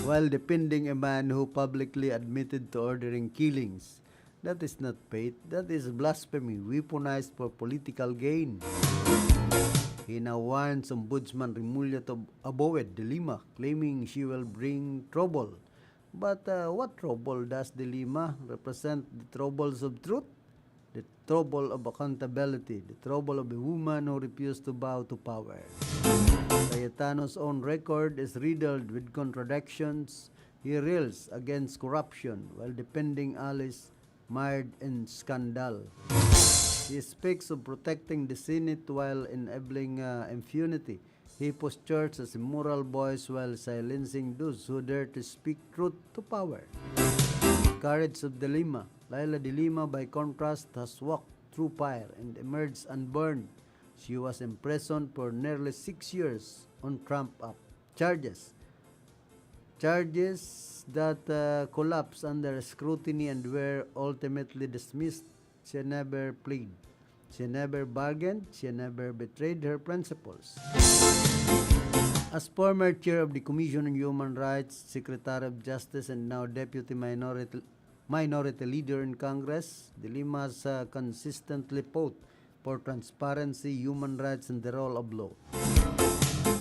While defending a man who publicly admitted to ordering killings. That is not faith. That is blasphemy, weaponized for political gain. He now warns Ombudsman Remulla to avoid de Lima, claiming she will bring trouble. But, uh, what trouble does de Lima represent? The troubles of truth, the trouble of accountability, the trouble of a woman who refused to bow to power. Cayetano's own record is riddled with contradictions. He rails against corruption while defending allies mired in scandal. He speaks of protecting the Senate while enabling, uh, impunity. He postures as a moral voice while silencing those who dare to speak truth to power. Courage of de Lima. Leila de Lima, by contrast, has walked through fire and emerged unburned. She was imprisoned for nearly six years on trumped-up charges. Charges that, uh, collapsed under scrutiny and were ultimately dismissed. She never plead. She never bargained. She never betrayed her principles. As former chair of the Commission on Human Rights, Secretary of Justice, and now Deputy Minority, Minority Leader in Congress, de Lima has, uh, consistently fought for transparency, human rights, and the rule of law.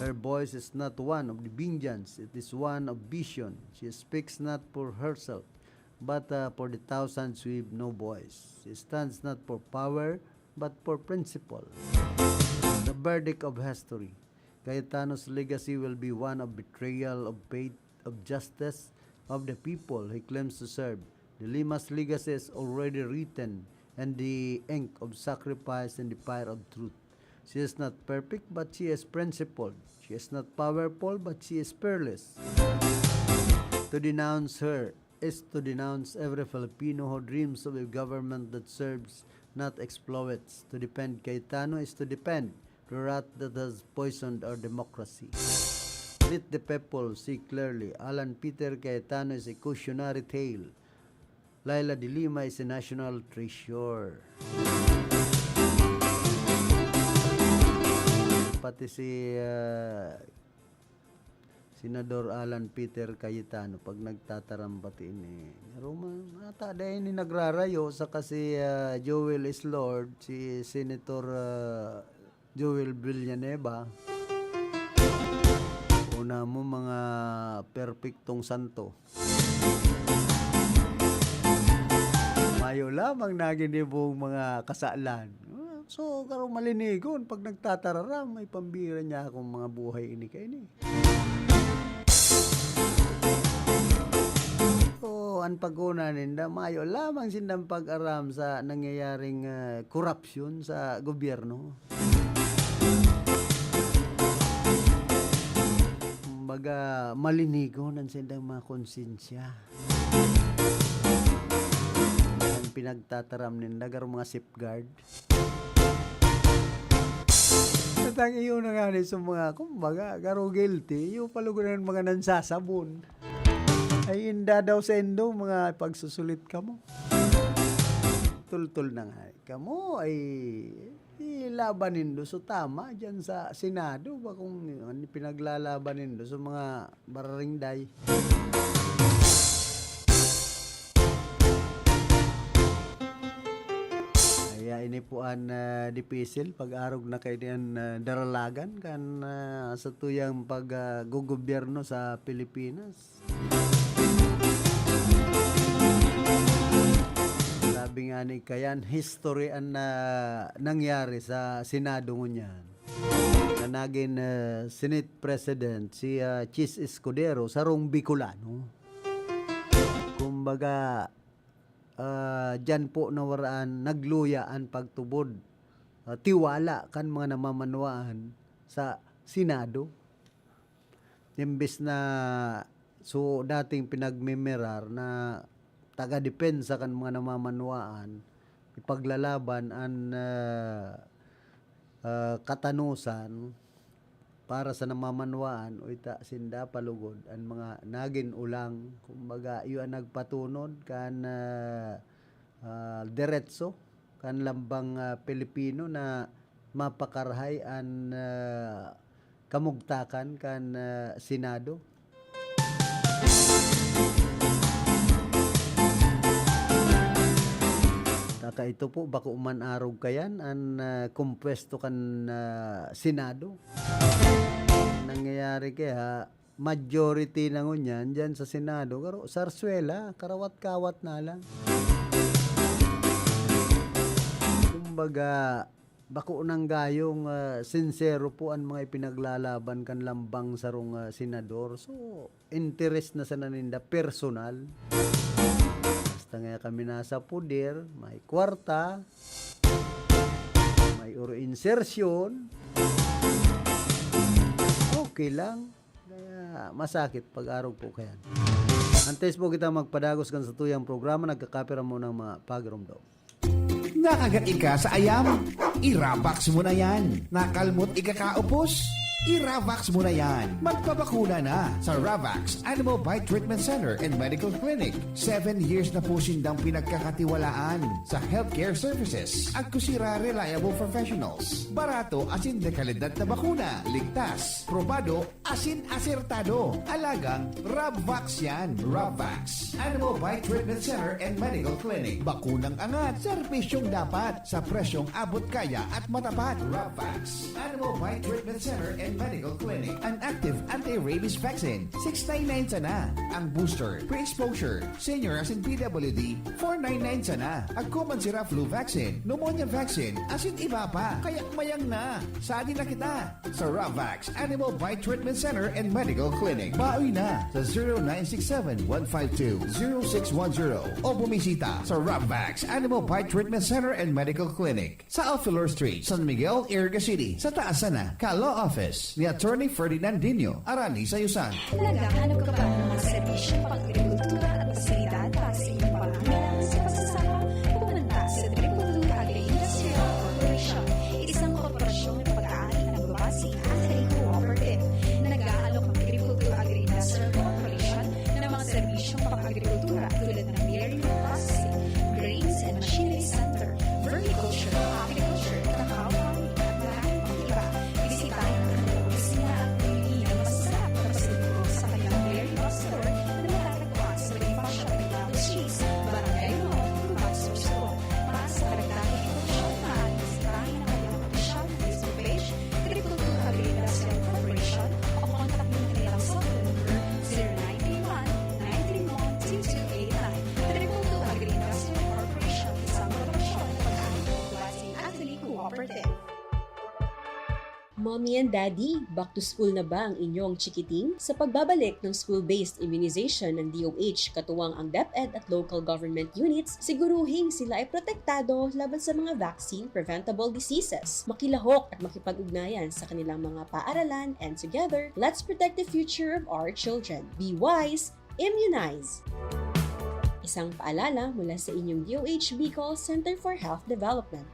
Her voice is not one of the vengeance, it is one of vision. She speaks not for herself, but, uh, for the thousands who have no voice. She stands not for power, but for principle. The verdict of history. Cayetano's legacy will be one of betrayal of faith, of justice, of the people he claims to serve. De Lima's legacy is already written in the ink of sacrifice and the fire of truth. She is not perfect, but she is principled. She is not powerful, but she is fearless. To denounce her is to denounce every Filipino who dreams of a government that serves, not exploits. To defend Cayetano is to defend the rot that has poisoned our democracy. Let the people see clearly, Alan Peter Cayetano is a cautionary tale. Leila de Lima is a national treasure. Pati si, ah, Senador Alan Peter Cayetano, pag nagtataram pati ini, Roma, ata dahil ini nagrarayo, saka si, ah, Joel is Lord, si Senator, ah, Joel Villanueva, una mo mga perpektong santo. Mayo lamang na ginibong mga kasalan. So, karo malinigon, pag nagtatararam, may pambira niya akong mga buhay ini kaini. So, an pag-una ninda, mayo lamang sindang pag-aram sa nangyayaring, ah, korupsyon sa gobyerno. Kumbaga, malinigon an saindang mga konsensya. An pinagtataram ninda, garo mga safeguard. At ang iyo na nga ni sa mga, kumbaga, garo guilty, iyo pa lugod ang mga nansasabon. Ay, inda daw sa indo, mga pagsusulit kamo. Tultol na nga kamo, ay, ilaban nindo. So, tama, dyan sa Senado, ba kung ano pinaglalaban nindo sa mga barangay? Kaya ini po an, ah, dipisil pag-arog na kay diyan, ah, daralagan kan, ah, sa tuyang pag, ah, gogobyerno sa Pilipinas. Sabi nga ni Kayan, history an, ah, nangyari sa Senado ngunyan. Na nagin, ah, Senate President si, ah, Chiz Escudero, sarong Bicolano. Kumbaga, ah, diyan po nawaraan, nagluya an pagtubod, ah, tiwala kan mga namamanwaan sa Senado. Imbes na so dating pinagmimirar na taga-depensa kan mga namamanwaan, ipaglalaban an, ah, ah, katanosan para sa namamanwaan, o ita sinda palugod an mga nagin ulang, kumbaga, iyo an nagpatunod kan, ah, ah, diretso kan lambang, ah, Pilipino na mapakarahay an, ah, kamugtakan kan, ah, Senado. Taka ito po, bako man arog kayan an, ah, kumpuesto kan, ah, Senado. Nangyayari kaya, majority na ngunyan dyan sa Senado, pero sarsuela, karawat-kawat na lang. Kumbaga, bako nang gayong, ah, sinsero po an mga ipinaglalaban kan lambang sarong, ah, senador. So, interes na sana ninda personal. Basta nga kami nasa poder, may kwarta, may oro insertion, okay lang. Kaya masakit pag-arog po kayan. Antes po kita magpadagos kan sa tuyang programa, nagkakapira mo ng mga pagirumdom. Nakagat ika sa ayam? I-Ravax mo na yan. Nakalmot ika kaupos? I-Ravax mo na yan. Magpabakuna na sa Ravax Animal Bite Treatment Center and Medical Clinic. Seven years na po sindang pinagkakatiwalaan sa healthcare services. Agkusira reliable professionals. Barato asin dekalidad na bakuna. Ligtas, probado, asin asertado. Alagang Rabvax yan. Rabvax. Animal Bite Treatment Center and Medical Clinic. Bakunang angat, serbisyong dapat, sa presyong abot kaya at matapat. Rabvax. Animal Bite Treatment Center and Medical Clinic. An active anti-rabies vaccine, six nine nine sana. Ang booster, pre-exposure, senior asin P W D, four nine nine sana. Agko man sira flu vaccine, pneumonia vaccine, asin iba pa. Kaya mayang na. Sadi na kita sa Ravax Animal Bite Treatment Center and Medical Clinic. Baoy na sa zero nine six seven, one five two, zero six one zero o bumisita sa Ravax Animal Bite Treatment Center and Medical Clinic sa Alfelor Street, San Miguel, Iriga City, sa taas sana kan Law Office ni Attorney Ferdinand Dino, Arani Sayusan. Naghahanap ka ba ng mga serbisyong pang-agrikultura at pasilidad para sa iyong pangangailangan sa pagsasaka? Pumunta sa Triple Two Agri-Industrial Corporation, isang korporasyong pag-aari na nagbabase at naging cooperative. Nag-aalok ang Triple Two Agri-Industrial Corporation ng mga serbisyong pang-agrikultura tulad ng dairy processing, grains and machinery center, vermiculture, apiculture, cacao farming, at marami pang iba. Bisitahin ang kanilang opisina at pumili ng masasarap na pasalubong sa kanilang dairy processor na matatagpuan sa Bonifacio Arreglado Street, Barangay Limon, Gubat, Sorsogon. Para sa karagdagang impormasyon, maaaring bisitahin ang kanilang opisyal na Facebook page, Triple Two Agri-Industrial Corporation, o kontakin ang kanilang cellphone number, zero nine three one, nine three one, two two eight nine. Triple Two Agri-Industrial Corporation, isang korporasyon ng pag-aari ng Gubat Agri Cooperative. Mommy and Daddy, back to school na ba ang inyong chikiting? Sa pagbabalik ng school-based immunization ng D O H, katuwang ang DepEd at local government units, siguruhing sila ay protektado laban sa mga vaccine-preventable diseases. Makilahok at makipag-ugnayan sa kanilang mga paaralan, and together, let's protect the future of our children. Be wise, immunize! Isang paalala mula sa inyong D O H Bicol Center for Health Development.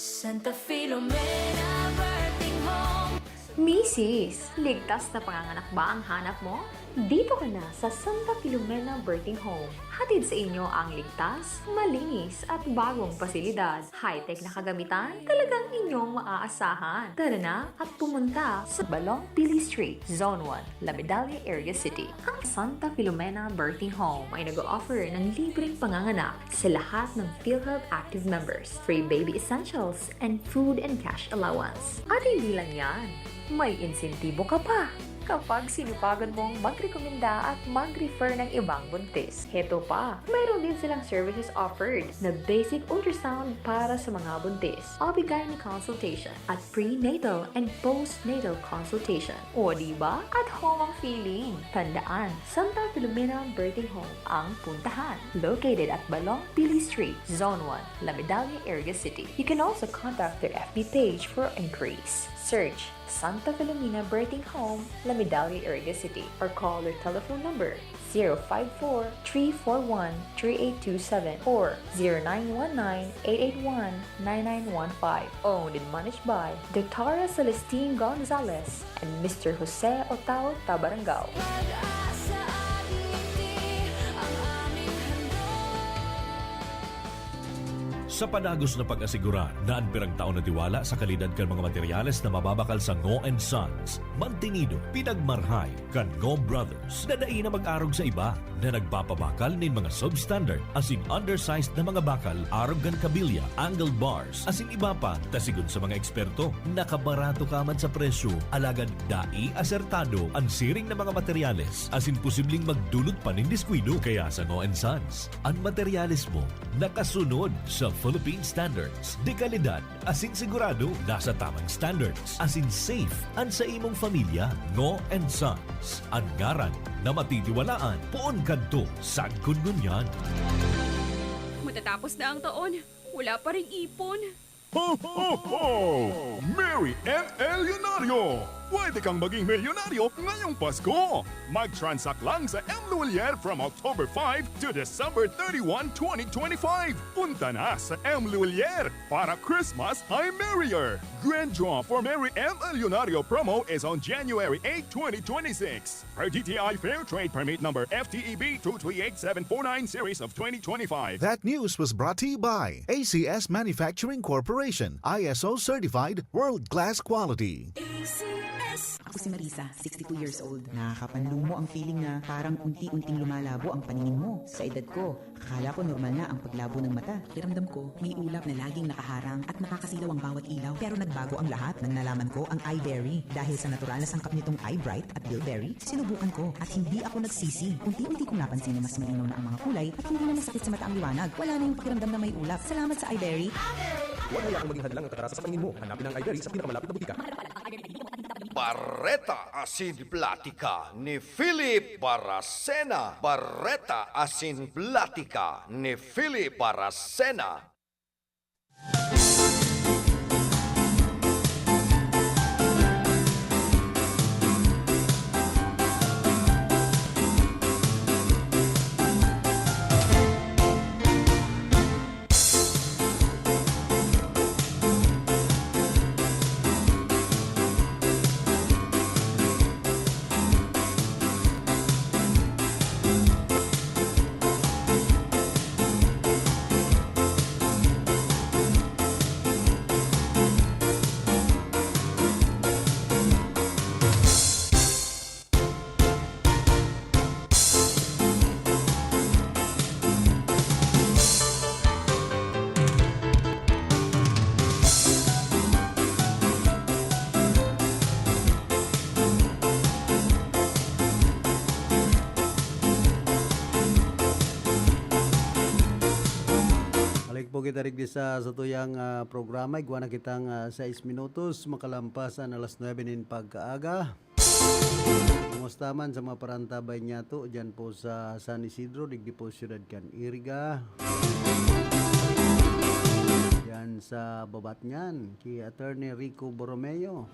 Santa Filomena Birthing Home. Misis, ligtas na panganganak ba ang hanap mo? Dito ka na sa Santa Filomena Birthing Home. Hatid sa inyo ang ligtas, malinis at bagong pasilidad. High-tech na kagamitan, talagang inyong maaasahan. Tara na at pumunta sa Balong Pili Street, Zone one, La Medalla, Iriga City. Ang Santa Filomena Birthing Home ay nag-o-offer ng libreng panganganak sa lahat ng PhilHealth active members, free baby essentials, and food and cash allowance. At hindi lang yan, may insentibo ka pa kapag sinupagan mong magrekomenda at mag-refer ng ibang buntis. Heto pa, mayroon din silang services offered na basic ultrasound para sa mga buntis, O B-gyne consultation, at prenatal and postnatal consultation. O di ba? At home ang feeling. Tandaan, Santa Filomena Birthing Home ang puntahan. Located at Balong Pili Street, Zone one, La Medalla, Iriga City. You can also contact their F B page for inquiries. Search Santa Filomena Birthing Home, La Medalla, Iriga City, or call their telephone number zero five four, three four one, three eight two seven or zero nine one nine, eight eight one, nine nine one five. Owned and managed by Doctora Celestine Gonzalez and Mister Jose Otao Tabarangao. Pag-asa at ngiti ang aming handog. Sa padagos na pag-asigurar na an pirang taon na tiwala sa kalidad kan mga materyales na mababakal sa Ngo and Sons, mantinido, pinagmarhay kan Ngo Brothers na dai na mag-arog sa iba na nagpapabakal nin mga substandard asin undersized na mga bakal arog kan kabilya, angled bars, asin iba pa, ta sigon sa mga eksperto, nakabarato ka man sa presyo, alagad dai asertado an siring na mga materyales asin posibleng magdulot pa nin diskuido. Kaya sa Ngo and Sons, an materyales mo nakasunod sa Philippine standards de kalidad asin sigurado nasa tamang standards asin safe an sa imong pamilya. Ngo and Sons, an ngaran na matitiwalaan poon kadto sagkod ngunyan. Matatapos na ang taon, wala pa ring ipon. Ho, ho, ho! Merry M L Leonario! Pwede kang maging milyonaryo ngayong Pasko! Mag-transact lang sa M Lulier from October five to December thirty-one, twenty twenty-five. Punta na sa M Lulier para Christmas ay merrier! Grand Draw for Merry M L Leonario promo is on January eight, twenty twenty-six. Per D T I Fair Trade Permit Number F T E B two three eight seven four nine series of twenty twenty-five. That news was brought to you by A C S Manufacturing Corporation, I S O certified, world-class quality. A C S. Ako si Marisa, sixty-two years old. Nakakapanlumo ang feeling na parang unti-unting lumalabo ang paningin mo. Sa edad ko, akala ko normal na ang paglabo ng mata. Pakiramdam ko, may ulap na laging nakaharang at nakakasilaw ang bawat ilaw. Pero nagbago ang lahat nang nalaman ko ang iBerry. Dahil sa natural na sangkap nitong iBright at Bilberry, sinubukan ko at hindi ako nagsisi. Unti-unti kong napansin na mas malinaw na ang mga kulay at hindi na masakit sa mata ang liwanag. Wala na yung pakiramdam na may ulap. Salamat sa iBerry. Huwag hayaang maging hadlang ang kagarasan sa paningin mo. Hanapin ang iBerry sa pinakamalapit na botika. Bareta asin platika ni Philip Baracena. Bareta asin platika ni Philip Baracena. Balik po kita digdi sa satuyang, ah, programa. Igwa na kitang, ah, sais minutos makalampas an alas nuebe nin pagkaaga. Kumusta man sa mga parantabay niyato diyan po sa San Isidro, digdi po siyudad kan Iriga? Diyan sa Babatngan, ki Attorney Rico Borromeo.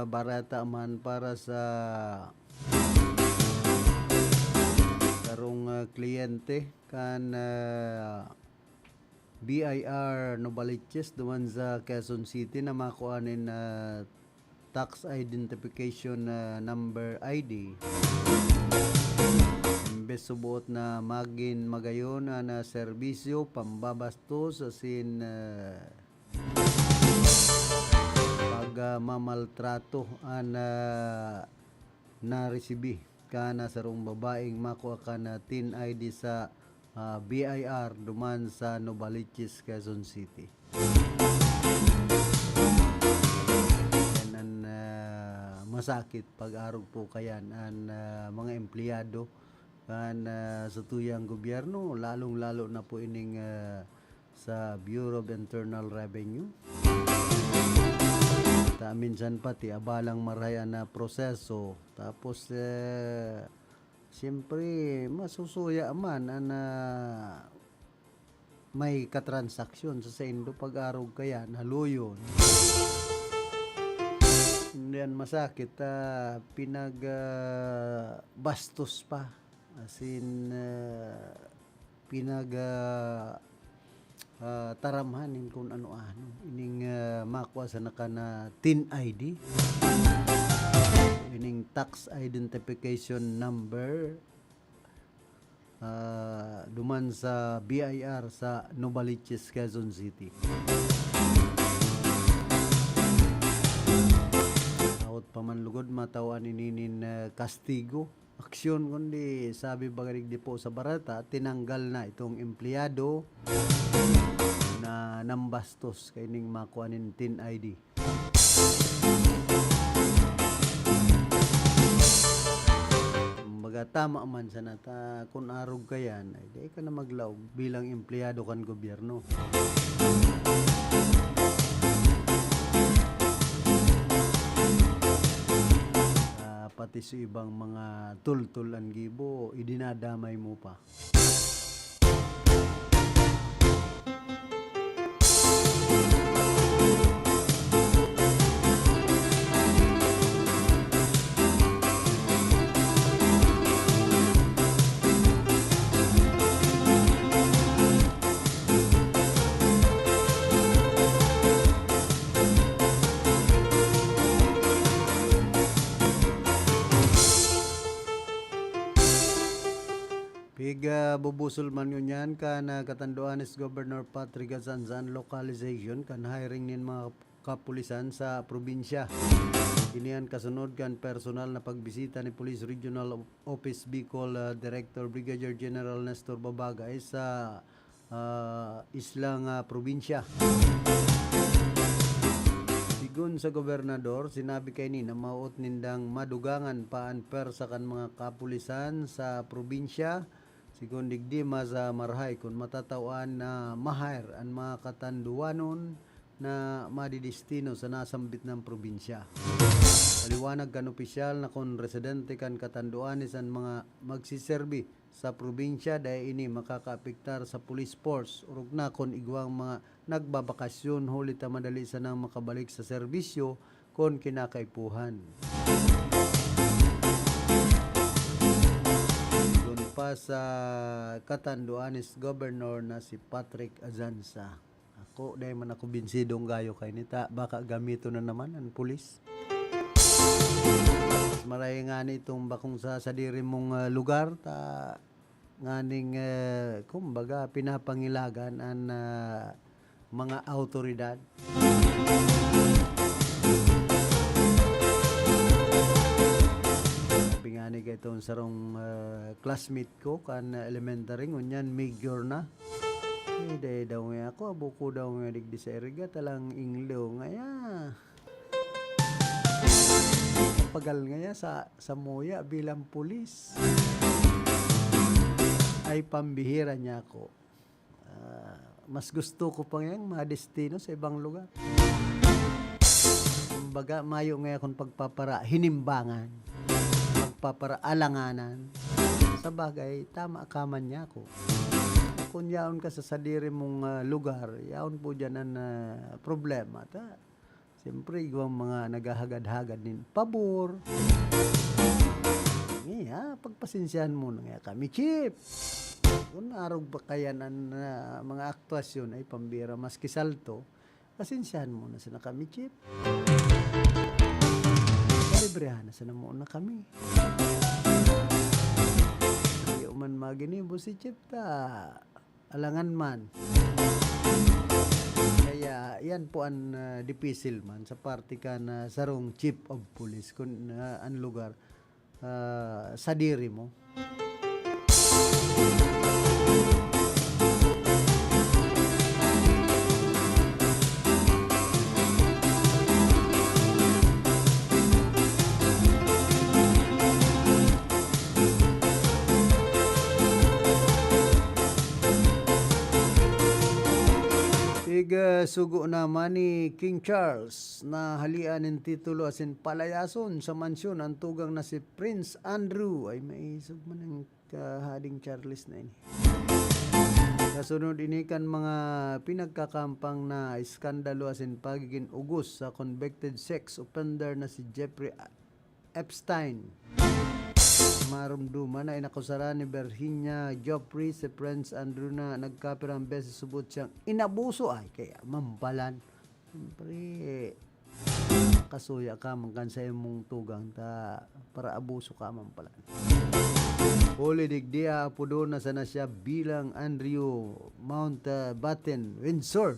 Bareta man para sa sarong, ah, kliyente kan, ah, B I R Novaliches duman sa Quezon City na makua nin, ah, tax identification, ah, number I D. Imbes suboot na magin magayon an, ah, serbisyo, pambabastos asin, ah, pag, ah, mamaltrato an, ah, naresibi kan sarong babaeng makua kan, ah, TIN I D sa, ah, B I R duman sa Novaliches, Quezon City. Yan an, ah, masakit pag-arog po kayan an, ah, mga empleyado kan, ah, satuyang gobyerno, lalong-lalo na po ining, ah, sa Bureau of Internal Revenue. Ta minsan pati abalang marahay an, ah, proseso. Tapos, eh, siyempre, masusuya man an, ah, may katransaksyon sa saindo pag-arog kayan, haluyon. Yan masakit, ah, pinag, ah, bastos pa. Asin, ah, pinag, ah, ah, taramhan nin kun ano-ano. Ining, ah, makua sana kan TIN I D. Ining tax identification number, ah, duman sa B I R sa Novaliches, Quezon City. Hawot pa man lugod, matawan ini nin, ah, kastigo. Aksyon, kundi sabi baga digdi po sa bareta, tinanggal na itong empleyado na nambastos kaining makua nin TIN I D. Kumbaga, tama man sana ta, kun arog ka yan, ay di ka na maglaog bilang empleyado kan gobyerno. Ah, pati sa ibang mga tultol an gibo, idinadamay mo pa. Pig, ah, bubusol man ngunyan kan, ah, katanduan ni Governor Patrick Azanza an lokalisasyon kan hiring nin mga kapulisan sa probinsya. Ini an kasunod kan personal na pagbisita ni Police Regional Office Bicol, ah, Director Brigadier General Nestor Babagay sa, ah, islang, ah, probinsya. Sigon sa gobernador, sinabi kaini na maot nindang madugangan pa an pwersa kan mga kapulisan sa probinsya. Sigon digdi, mas, ah, marahay kun matatawan na ma-hire an mga katanduanon na madidestino sa nasambit na probinsya. Paliwanag kan opisyal na kun residente kan Catanduanes an mga magsiserbi sa probinsya, dai ini makakaapektar sa police force, orog na kun igwang mga nagbabakasyon, huli ta madali sanang makabalik sa serbisyo kun kinakaipuhan. Sigon pa sa Catanduanes Governor na si Patrick Azanza. Ako, dai man ako binsidong gayo kaini ta, baka gamiton na naman an pulis. Mas marahay ngani itong bakong sa sadiri mong, ah, lugar, ta nganing, eh, kumbaga, pinapangilagan an, ah, mga awtoridad. Sabi ngani kaitong sarong, ah, classmate ko kan elementary, ngunyan major na. Eh, dai daw nga ako, abo ko daw nga digdi sa Iriga, talang Inglo ngaya. Pagal ngaya sa, sa muya bilang pulis. Ay, pambihira niya ako. Ah, mas gusto ko pa ngayang madestino sa ibang lugar. Kumbaga, mayo ngaya akong pagpapara-, hinimbangan, pagpapara-alanganan. Sa bagay, tama ka man niya ako. Kung yaon ka sa sadiri mong, ah, lugar, yaon po dyan ang, ah, problema. Ta, Siyempre, igwang mga naghahagad-hagad nin pabor. Ngayon, pagpasensyahan mo na nga kami, Chief. Kung arog pa kaya an, ah, mga aktuasyon ay pambira maski salto, pasensyahan mo na sana kami, Chief. Palibrehan na sana mo na kami. Iyo man maginibo si Chief ta. Alangan man. Kaya yan po ang, ah, dipisil man sa parte ka na sarong chief of police kun, ah, ang lugar, ah, sadiri mo. Ig, ah, sugo naman ni King Charles na halian nin titulo asin palayason sa mansyon an tugang na si Prince Andrew. Ay, maisog man ang kahading Charles na ini. Kasunod ini kan mga pinagkakampang na iskandalo asin pagigin ugos sa convicted sex offender na si Jeffrey Epstein. Marumduman na inakusaran ni Virginia Giuffre si Prince Andrew na nagkapirang beses subot siyang inabuso. Ay, kaya mampalan. Siyempre, kasuya ka man kan sa imong tugang ta para abuso ka man pala. Huli digdi, aapodon na sana siya bilang Andrew Mountbatten Windsor,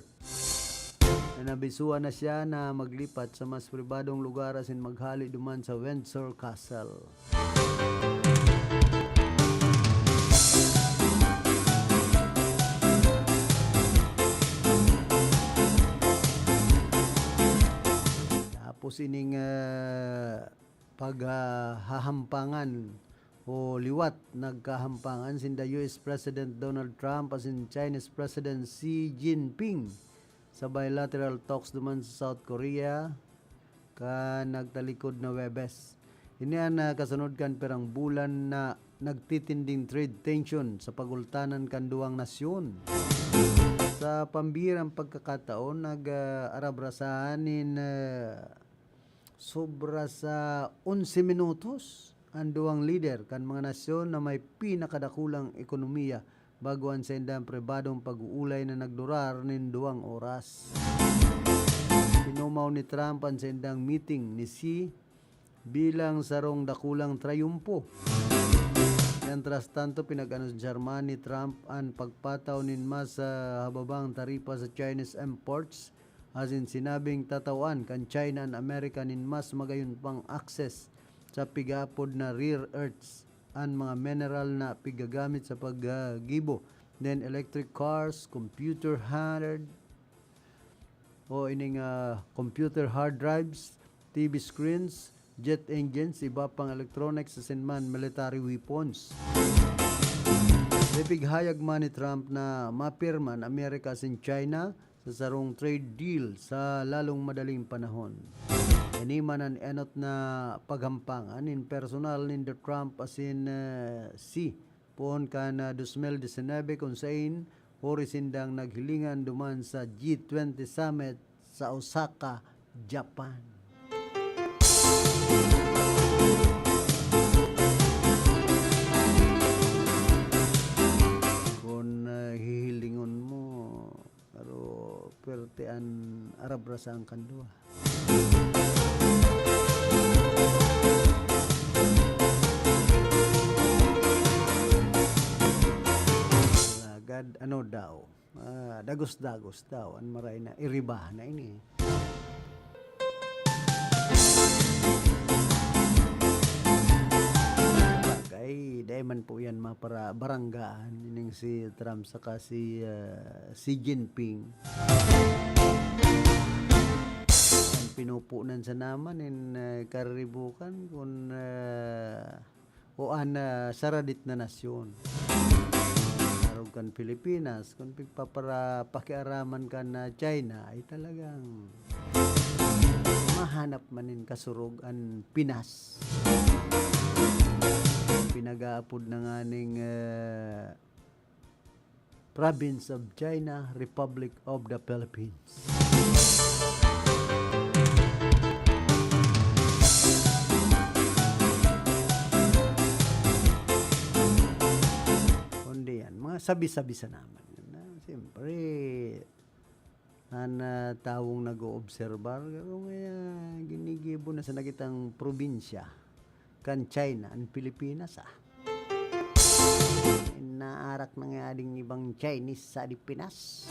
na nabisuan na siya na maglipat sa mas pribadong lugar asin maghali duman sa Windsor Castle. Tapos ining, ah, paghahampangan o liwat, nagkahampangan sinda U S President Donald Trump asin Chinese President Xi Jinping sa bilateral talks duman sa South Korea kan nagtalikod na Huwebes. Ini an, ah, kasunod kan pirang bulan na nagtitinding trade tension sa pagultanan kan duwang nasyon. Sa pambihirang pagkakataon, nag, ah, arabrasahan nin, ah, sobra sa onse minutos an duwang lider kan mga nasyon na may pinakadakulang ekonomiya bago an saindang pribadong pag-uulay na nagdurar nin duwang oras. Pinumaw ni Trump an saindang meeting ni Xi bilang sarong dakulang trayumpo. Mientras tanto, pinag-anunsiyar man ni Trump an pagpataw nin mas, ah, hababang taripa sa Chinese imports, asin sinabing tatawan kan China an Amerika nin mas magayon pang access sa pig-aapod na rare earths, an mga mineral na pigagamit sa paggibo nin electric cars, computer hard, o ining, ah, computer hard drives, T V screens, jet engines, iba pang electronics, asin man military weapons. Ipighayag man ni Trump na mapirma an Amerika asin China sa sarong trade deal sa lalong madaling panahon. Ini man an enot na paghampangan nin personal ninda Trump asin, eh, Xi poon kan, ah, dos mil disinebe, kun sain huri sindang naghilingan duman sa G twenty Summit sa Osaka, Japan. Kun, ah, hihilingon mo, pero pwerte an arabrasaan kan duwa. Alagad, ano daw, ah, dagos-dagos daw an maray na iriba na ini. Bagay, dai man po yan mapara-, baranggaan, ining si Trump saka si, ah, Xi Jinping. Ang pinupunan sa naman in, ah, kariribukan kun, ah, o an, ah, saradit na nasyon. Arog kan Pilipinas, kun pigpapara-, pakiaraman kan, ah, China, ay talagang mahanap man nin kasurog an Pinas. Pinag-aapod na nganing, ah, Province of China, Republic of the Philippines. sabi-sabi sa naman. Na, siyempre, an, ah, tawong nag-oobserbar, garo nga, ah, ginigibo na sana kitang probinsya kan China, an Pilipinas, ah. Naarak na nga ding ibang Chinese sa di Pinas.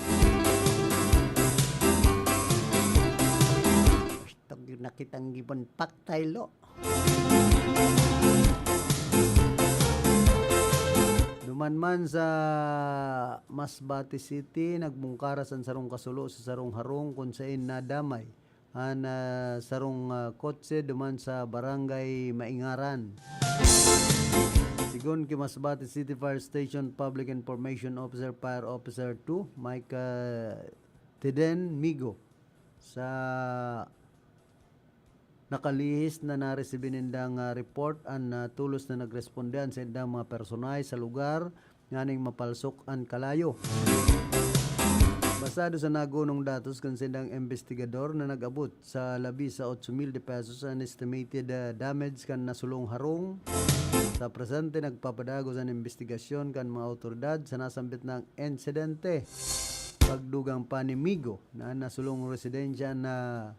Gusto na kitang gibon paktay, lo. Duman man sa Masbate City, nagbungkaras an sarong kasulo sa sarong harong kun saen nadamay an, ah, sarong, ah, kotse duman sa Barangay Maingaran. Sigon ki Masbate City Fire Station Public Information Officer, Fire Officer two, Mike, ah, Teden Migo, sa nakalihis na naresibi nindang, ah, report an, ah, tolos na nagresponde an saindang mga personahe sa lugar nganing mapalsok an kalayo. Basado sa nagunong datos kan saindang imbestigador na nag-abot sa labi sa otso mil de pesos an estimated, ah, damage kan nasulong harong. Sa presente, nagpapadagos an imbestigasyon kan mga awtoridad sa nasambit na insidente. Pagdugang pa ni Migo na an nasulong residensya na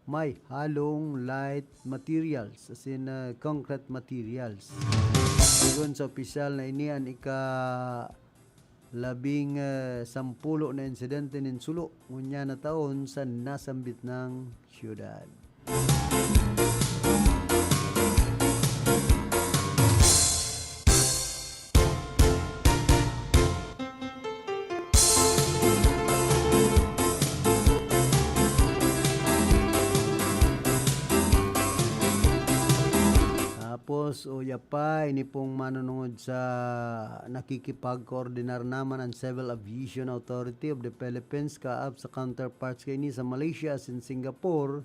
may halong light materials, as in, ah, concrete materials. Sigon sa opisyal na ini an ika-, labing, ah, sampulo na insidente nin sulo ngunyan na taon sa nasambit na syudad. Tapos, uya pa, ini pong manunungod sa nakikipagkoordinar naman an Civil Aviation Authority of the Philippines, kaap sa counterparts kaini sa Malaysia asin Singapore,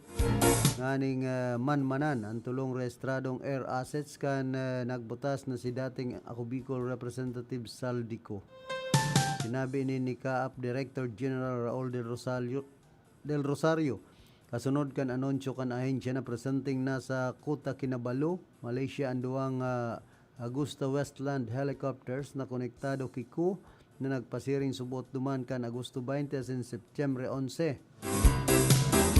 nganing, ah, manmanan an tulong rehistradong air assets kan, ah, nagbutas na si dating Ako Bicol Representative Zaldy Co. Sinabi ini ni kaap Director General Raul Del Rosario, Del Rosario, kasunod kan anunsyo kan ahensya na presenteng nasa Kota Kinabalu, Malaysia, an duwang, ah, Agusta Westland helicopters na konektado ki Co na nagpasiring subot duman kan Agosto twenty asin Setyembre onse.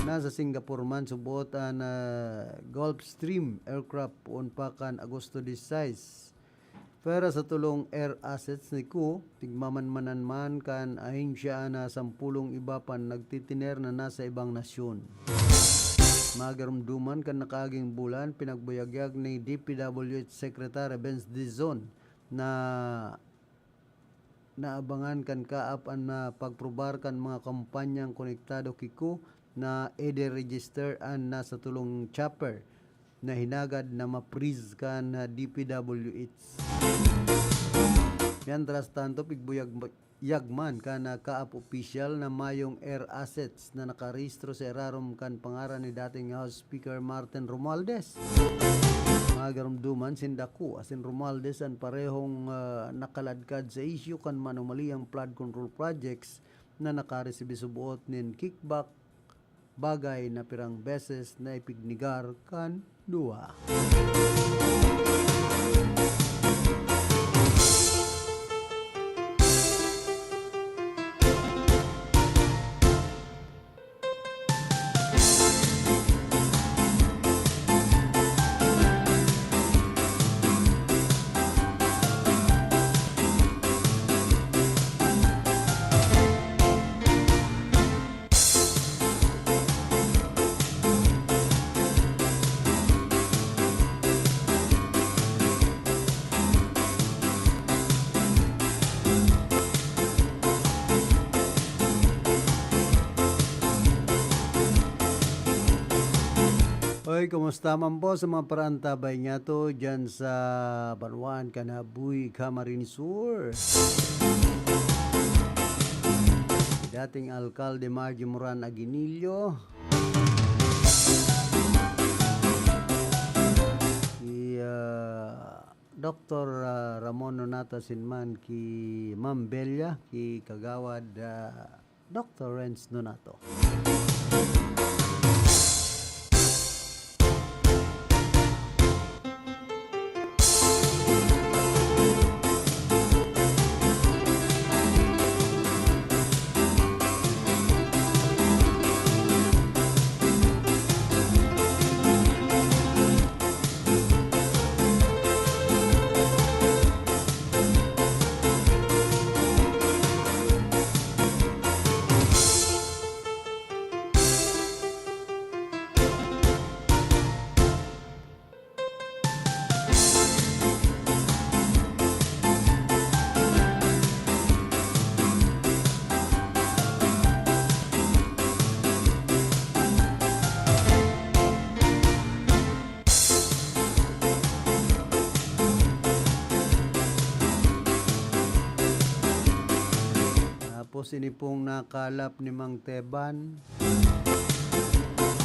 Nasa Singapore man subot an, ah, Gulfstream aircraft poon pa kan Agosto diseseis. Pwera sa tulong air assets ni Co, tigmamanmanan man kan ahensya an sampulong iba pang nagtitiner na nasa ibang nasyon. Magaromdoman kan nakaaging bulan, pinagbuyagyag ni D P W H Secretary Vince Dizon na naabangan kan kaap an, ah, pagprobar kan mga kompanyang konektado ki Co na i-deregister an nasa tulong chopper na hinagad na ma-freeze kan, ah, D P W H. Mientras tanto, pigbuyag-, yag man kan, ah, kaap opisyal na mayong air assets na nakarehistro sa irarom kan pangaran ni dating House Speaker Martin Romualdez. Magaromdoman sinda Co asin Romualdez an parehong, ah, nakaladkad sa isyu kan manumalihang flood control projects na nakaresibi subot nin kickback, bagay na pirang beses na ipignegar kan duwa. Oy, kumusta man po sa mga paraantabay niyato dyan sa banwaan kan Habuy, Camarines Sur? Dating Alkalde Margie Moran Aguinillo, si, ah, Doktor, ah, Ramon Nonato asin man ki Ma'am Belia, ki Kagawad, ah, Doktor Renz Nonato. Ini pong nakalap ni Mang Teban.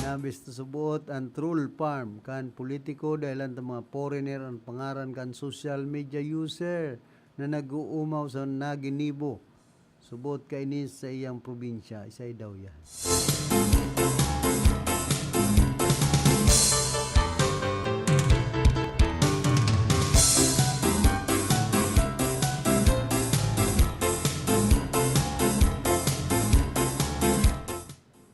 Nabis ta subuot an troll farm kan politiko dahelan ta mga foreigner an pangaran kan social media user na nag-uumaw sa naginibo. Subuot kaini sa iyang probinsya, isay daw yan.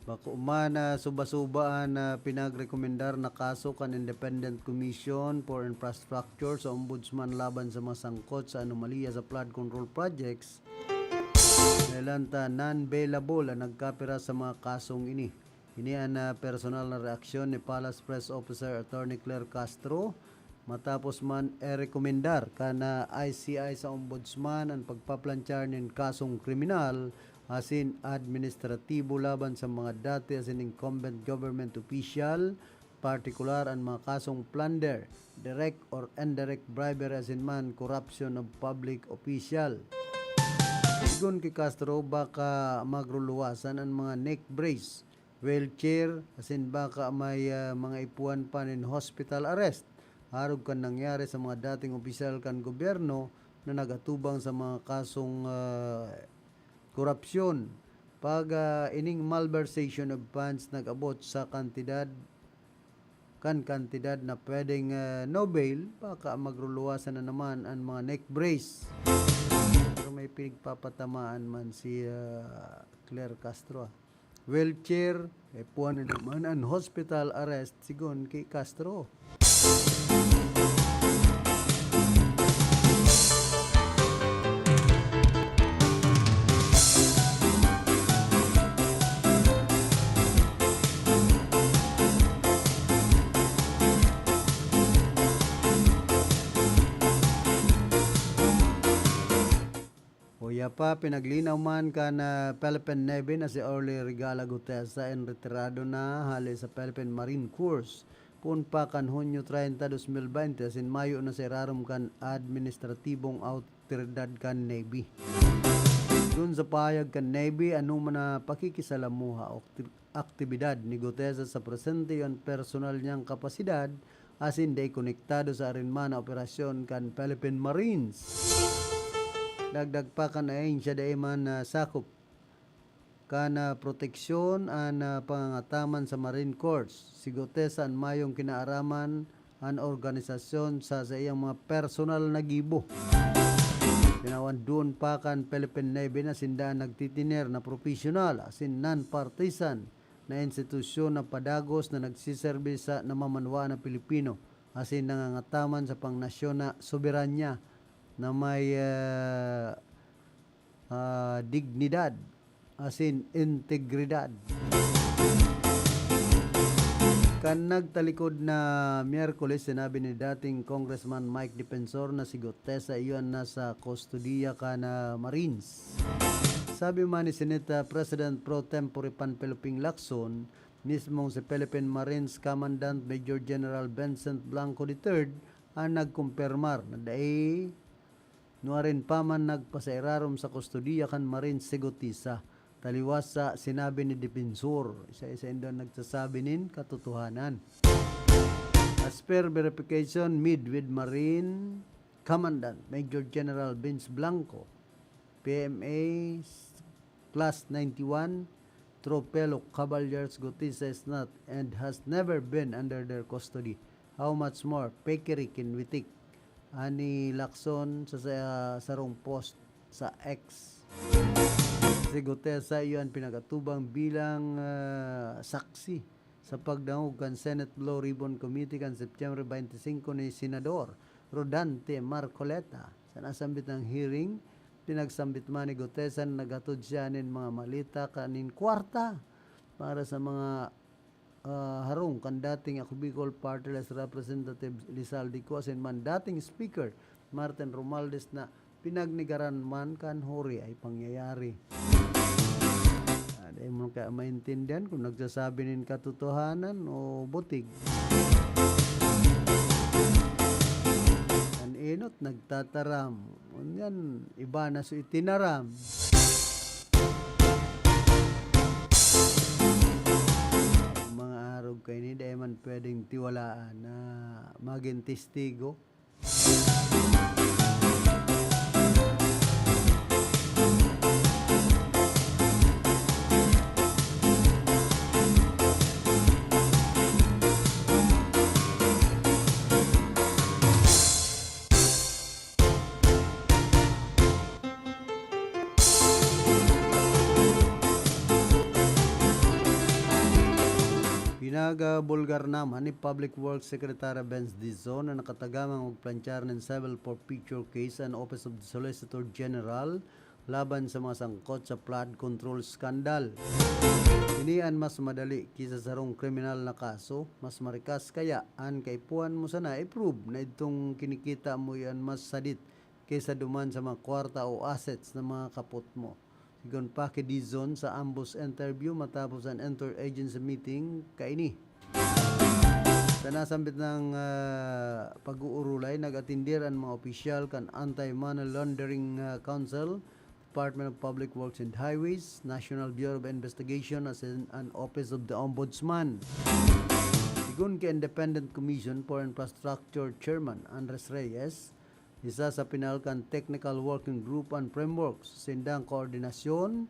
Bako man na suba-suba an, ah, pinagrekomendar na kaso kan Independent Commission for Infrastructure sa Ombudsman laban sa mga sangkot sa anomalya sa flood control projects. Dahelan ta non-bailable an nagkapira sa mga kasong ini. Ini an, ah, personal na reaksyon ni Palace Press Officer Attorney Claire Castro matapos man irekomendar kan, ah, I C I sa Ombudsman an pagpaplanchar nin kasong kriminal asin administratibo laban sa mga dati asin incumbent government official, partikular an mga kasong plunder, direct or indirect bribery asin man corruption of public official. Sigon ki Castro, baka magruluwasan an mga neck brace, wheelchair, asin baka may, ah, mga ipuan pa nin hospital arrest, arog kan nangyari sa mga dating opisyal kan gobyerno na nag-atubang sa mga kasong, ah, korupsyon. Pag, ah, ining malversation of funds nag-abot sa kantidad, kan kantidad na pwedeng, ah, no bail, baka magruluwasan na naman an mga neck brace. Pero may pinagpapatamaan man si, ah, Claire Castro, ah. Wheelchair, ipuan na naman an hospital arrest, sigon ki Castro. Uya pa, pinaglinaw man kan, ah, Philippine Navy na si Orly Regala Gutesa, an retirado na hale sa Philippine Marine Corps, poon pa kan Hunyo treinta, dos mil bente, asin mayo na sa irarom kan administratibong awtoridad kan Navy. Dun sa pahayag kan Navy, anoman na pakikisalamuha o aktibidad ni Gutesa sa presente iyo an personal niyang kapasidad asin dai konektado sa arin man na operasyon kan Philippine Marines. Dagdag pa kan ahensya, dai man, ah, sakop kan, ah, proteksyon an, ah, pangangataman sa Marine Corps. Si Gutesa an mayong kinaaraman an organisasyon sa saiyang mga personal na gibo. Tinawan duon pa kan Philippine Navy na sinda an nagtitiner na propesyonal asin non-partisan na institusyon na padagos na nagsiserbi sa namamanwaan na Pilipino asin nangangataman sa pangnasyon na soberanya na may, ah, ah, dignidad asin integridad. Kan nagtalikod na Miyerkules, sinabi ni dating Congressman Mike Defensor na si Gutesa iyo an nasa kustodiya kan, ah, Marines. Sabi man ni Senate, ah, President Pro Tempore Panfilo Ping Lacson, mismong si Philippine Marines Commandant Major General Vincent Blanco the third an nagkumpirmar na dai nuarin pa man nagpasairarom sa kustodiya kan Marines si Gutesa, taliwas sa sinabi ni Defensor. Isa-isa indo an nagsasabi nin katotohanan. As per verification made with Marine Commandant Major General Vince Blanco, P M A Class ninety-one, Tropelo Cavaliers, Gutesa is not and has never been under their custody. How much more, Pekerik and Witik, ani Lacson sa, sa sarong post sa X. Si Gutesa iyo an pinag-atubang bilang, ah, saksi sa pagdangog kan Senate Blue Ribbon Committee kan Septyembre twenty-five ni Senador Rodante Marcoleta. Sa nasambit na hearing, pinagsambit man ni Gutesa na naghatod siya nin mga maleta kanin kwarta para sa mga, ah, harong kan dating Ako Bicol Party List Representative Lizalde Co asin man dating Speaker Martin Romualdez na pinagnegaran man kan huri ay pangyayari. Ah, dai mo kaya maintindihan kung nagsasabi nin katotohanan o butig. An enot nagtataram, ngunyan iba na so itinaram. Kaini dai man pwedeng tiwalaan na magin testigo. Pinagabulgar naman ni Public Works Secretary Benz Dizon na nakatagamang magplanchar nin civil forfeiture case an Office of the Solicitor General laban sa mga sangkot sa flood control scandal. Ini an mas madali ki sa sarong kriminal na kaso, mas marikas kaya an kaipuhan mo sana i-prove na idtong kinikita mo iyan mas sadit kaysa duman sa mga kwarta o assets na mga kapot mo. Sigon pa ki Dizon sa ambos interview matapos an interagency meeting kaini. Sa nasambit na, ah, pag-uurulay, nag-atindir an mga opisyal kan Anti-Money Laundering, ah, Council, Department of Public Works and Highways, National Bureau of Investigation, asin an Office of the Ombudsman. Sigon ki Independent Commission for Infrastructure Chairman Andres Reyes, isa sa pinal kan Technical Working Group an frameworks, sindang koordinasyon,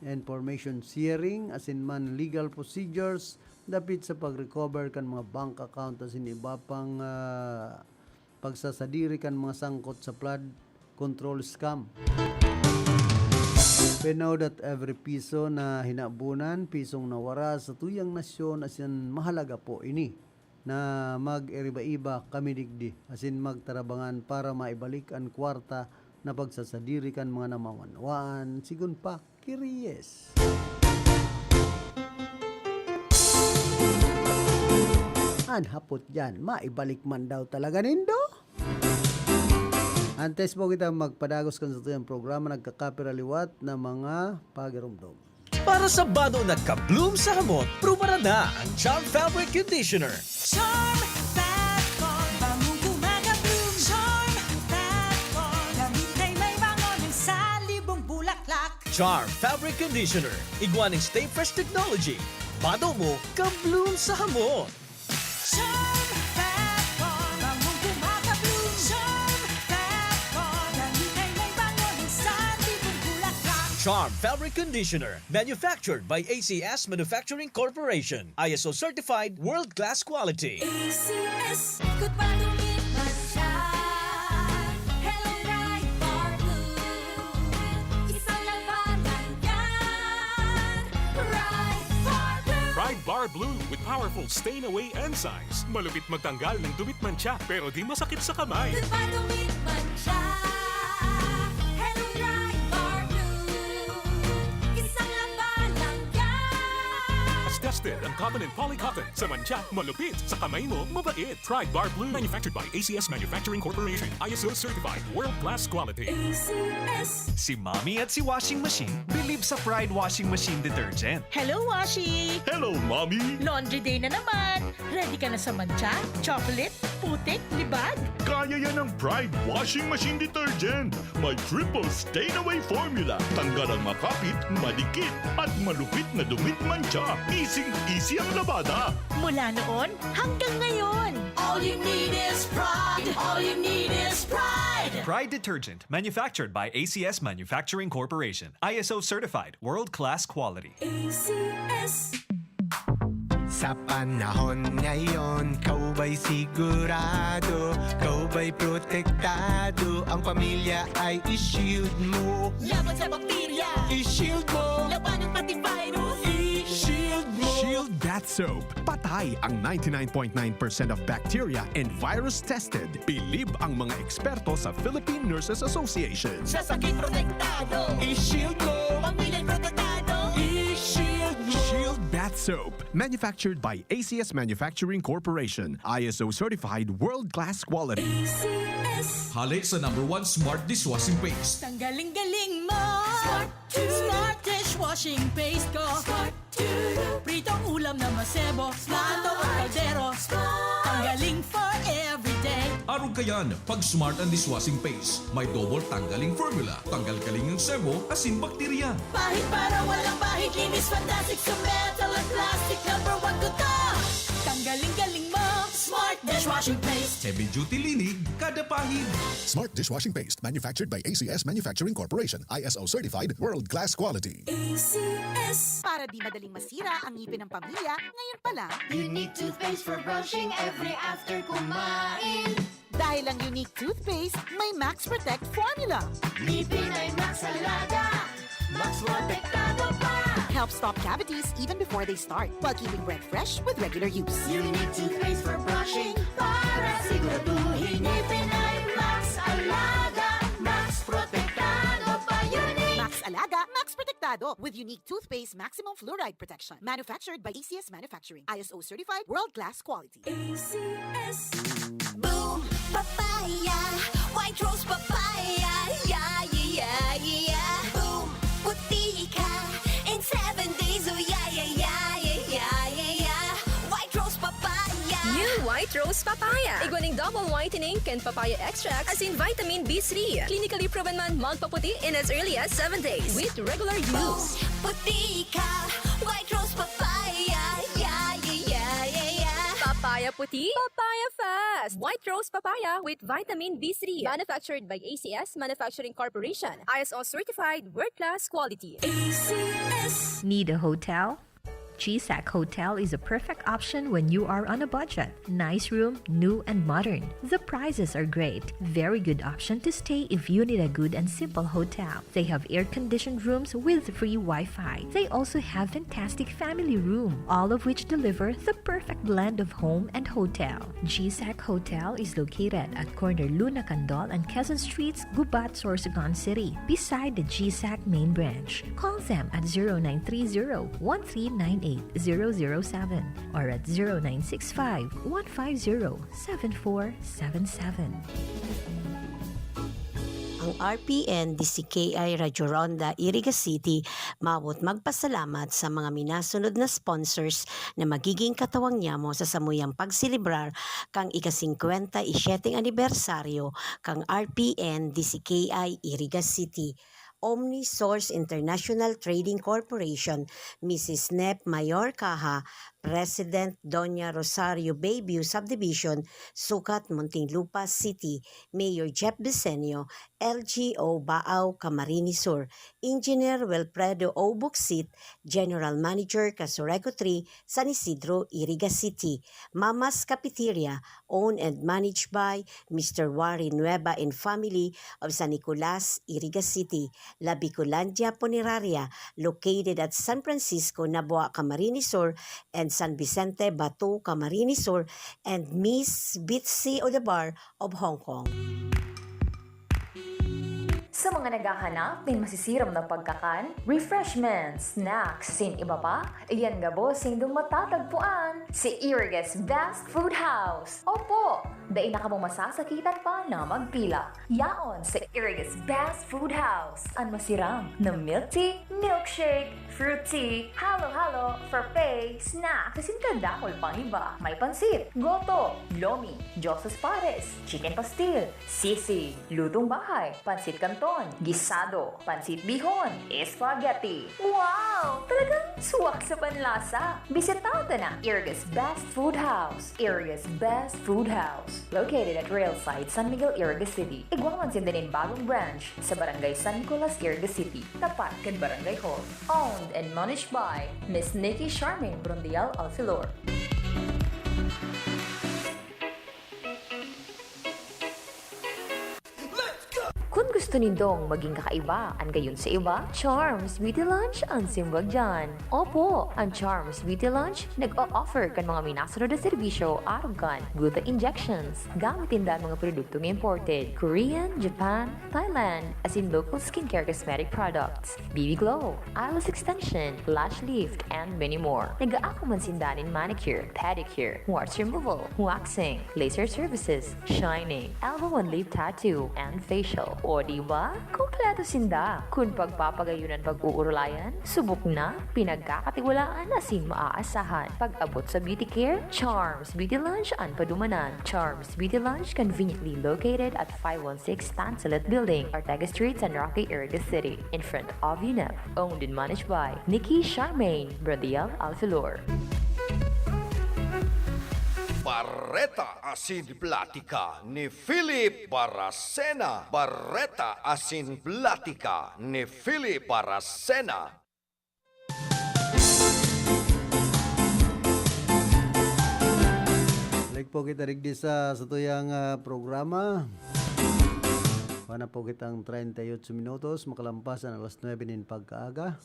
information sharing, asin man legal procedures dapit sa pag-recover kan mga bank account asin iba pang, ah, pagsasadiri kan mga sangkot sa flood control scam. We know that every piso na hinabunan, pisong nawara sa tuyang nasyon, asin mahalaga po ini na mag-iriba-iba kami digdi, asin magtarabangan para maibalik an kwarta na pagsasadiri kan mga namamanwaan, sigon pa ki Reyes. An hapot diyan, maibalik man daw talaga nindo? Antes po kita magpadagos kan satuyang programa, nagkakapira liwat na mga pagiromdom. Para sa bado na ka-bloom sa hamot, prubaran na ang Charm Fabric Conditioner. Charm Fat Bar, bangong gumagabloom. Charm Fat Bar, damit ay may bango ng salibong bulaklak. Charm Fabric Conditioner, igwa ning Stay Fresh Technology. Bado mo, ka-bloom sa hamot. Charm Fat Bar, bangong gumagabloom. Charm Fat Bar, damit ay may bango ng salibong bulaklak. Charm Fabric Conditioner, manufactured by A C S Manufacturing Corporation. I S O certified, world-class quality. A C S, ikot pa, dumit man siya. Hello, Pride Bar Blue. Isang labanan yan. Pride Bar Blue. Pride Bar Blue with powerful stain away enzymes. Malupit magtanggal ng dumit mantsa, pero di masakit sa kamay. Dumit mantsa. Hello, Pride Bar Blue. Isang laban lang yan. Tested ang cotton and poly cotton. Sa mantsa, malupit. Sa kamay mo, mabait. Pride Bar Blue. Manufactured by A C S Manufacturing Corporation. I S O certified. World class quality. A C S. Si Mommy at si Washing Machine bilib sa Pride Washing Machine Detergent. Hello, Washi! Hello, Mommy! Laundry day na naman! Ready ka na sa mantsa, chocolate, putik, libag? Kaya yan ng Pride Washing Machine Detergent! May triple stain away formula. Tanggal ang makapit, madikit, at malupit na dumit mantsa. Easy-easy ang labada. Mula noon hanggang ngayon. All you need is Pride. All you need is Pride. Pride Detergent, manufactured by A C S Manufacturing Corporation. I S O certified, world-class quality. A C S. Sa panahon ngayon, ikaw ba'y sigurado, ikaw ba'y protektado, ang pamilya ay i-shield mo. Laban sa bakterya, i-shield mo. Labanan pati virus, i-shield mo. Shield Bath Soap. Patay ang ninety-nine point nine percent of bacteria and virus tested. Bilib ang mga eksperto sa Philippine Nurses Association. Sa sakit protektado, i-shield mo. Pamilya'y protektado, i-shield mo. Shield Bath Soap. Manufactured by A C S Manufacturing Corporation. I S O certified world-class quality. A C S. Hale sa number one smart dishwashing paste. Tanggaling galing mo. Smart to. Smart dishwashing paste ko. Smart to. Pritong ulam na masebo. Smart ang kaldero. Smart. Tanggaling for everyday. Arog kayan, pag Smart ang dishwashing paste. May double tanggaling formula. Tanggal kaling ang sebo, asin bakterya. Pahid para walang bahid, linis fantastic sa metal at plastic. Number one ko to. Ang galing-galing mo! Smart dishwashing paste! Heavy duty linig, kada pahid. Smart dishwashing paste manufactured by A C S Manufacturing Corporation, I S O certified, world class quality. A C S. Para di madaling masira ang ngipin ng pamilya, ngayon pa lang. Unique toothpaste for brushing every after kumain. Dahil ang Unique Toothpaste may Max Protect Formula. Ngipin ay Max Alaga, Max Protektado pa. Help stop cavities even before they start while keeping breath fresh with regular use. Unique toothpaste for brushing para siguraduhin ngipin ay Max Alaga, Max Protektado pa. Unique! Max Alaga, Max Protektado with Unique Toothpaste Maximum Fluoride Protection. Manufactured by A C S Manufacturing. I S O certified, world-class quality. A C S. Boom! Papaya! White Rose Papaya! Yeah, yeah, yeah, yeah! Boom! Puti ka in seven days! Oh, yeah, yeah, yeah, yeah, yeah, yeah, yeah! White Rose Papaya! New White Rose Papaya. Igwa nin double whitening kan papaya extract asin vitamin B three. Clinically proven man magpaputi in as early as seven days with regular use. Puti ka! White Rose Papaya! Yeah, yeah, yeah, yeah, yeah! Papaya puti, papaya fast. White Rose Papaya with vitamin B three. Manufactured by A C S Manufacturing Corporation. I S O certified, world-class quality. A C S. Need a hotel? G SAC Hotel is a perfect option when you are on a budget. Nice room, new and modern. The prices are great. Very good option to stay if you need a good and simple hotel. They have air-conditioned rooms with free Wi-Fi. They also have fantastic family room, all of which deliver the perfect blend of home and hotel. G SAC Hotel is located at corner Luna Candol and Quezon Streets, Gubat, Sorsogon City, beside the G SAC main branch. Call them at zero nine three zero, one three nine eight, zero zero seven or at zero nine six five, one five zero, seven four seven seven. Ang R P N D C K I Radyo Ronda, Iriga City, mawot magpasalamat sa mga minasunod na sponsors na magiging katawang nyamo sa samuyang pagselebrar kan ika-singkwenta y siyete anibersaryo kan R P N D C K I Iriga City. Omni Source International Trading Corporation, Missus Nep Mayor Caja, President Doña Rosario Bayview Subdivision, Sucat, Muntinlupa City, Mayor Jeff Bisenio, L G O Baao, Camarines Sur, Engineer Wilfredo O Bucsit, General Manager, Casureco three, San Isidro, Iriga City, Mama's Cafeteria, owned and managed by Mister Wari Nueva and family of San Nicolas, Iriga City, La Bicolandia Funeraria, located at San Francisco, Nabua, Camarines Sur, and San Vicente, Batu, Camarines Sur, and Miss Bitsy Odabar of Hong Kong. Sa mga naghahanap nin masisiram na pagkakan, refreshments, snacks, asin iba pa, iyan gabos nindong matatagpuan sa Iriga's Best Food House. Opo, dai na kamo masasakitan pa na magpila. Yaon sa Iriga's Best Food House, an masiram na milk tea, milkshake, fruit tea, halo-halo, frappe, snack, asin kadakul pang iba. May pansit, goto, lomi, Dios's pares, chicken pastil, sisig, lutong bahay, pansit canton, gisado, pansit bihon, spaghetti. Wow! Talagang suwak sa panlasa! Bisitado na Iriga's Best Food House. Iriga's Best Food House, located at Railside, San Miguel, Iriga City. Igwa man sinda nin bagong branch sa Barangay San Nicolas, Iriga City, tapat kan Barangay Hall. Owned and managed by Miss Nikki Charmaine Brondial Alfilor. Kun gusto nindong maging kakaiba an gayon sa iba, Charms Beauty Lunch an simbag diyan. Opo, an Charms Beauty Lunch nag-o-offer kan mga minasunod na serbisyo arog kan gluta injections. Gamit ninda an mga produktong imported, Korean, Japan, Thailand, asin local skincare cosmetic products, B B Glow, eyelash extension, lash lift, and many more. Nag-aako man sinda nin manicure, pedicure, warts removal, waxing, laser services, shining, elbow and lip tattoo, and facial. O di ba? Kompleto sinda! Kun pagpapagayon an pag-uurulayan, subok na, pinagkakatiwalaan asin maaasahan. Pag-abot sa beauty care, Charms Beauty Lunch an padumanan. Charms Beauty Lunch, conveniently located at five one six Tansalet Building, Ortega Street, San Roque, Iriga City, in front of UNEP. Owned and managed by Nikki Charmaine Bradiel Alfilor. Bareta asin Platika ni Philip Baracena. Bareta asin Platika ni Philip Baracena. Balik po kita digdi sa satuyang, ah, programa. Wala po kitang treinta y ocho minutos, makalampas an alas nuebe nin pagkaaga.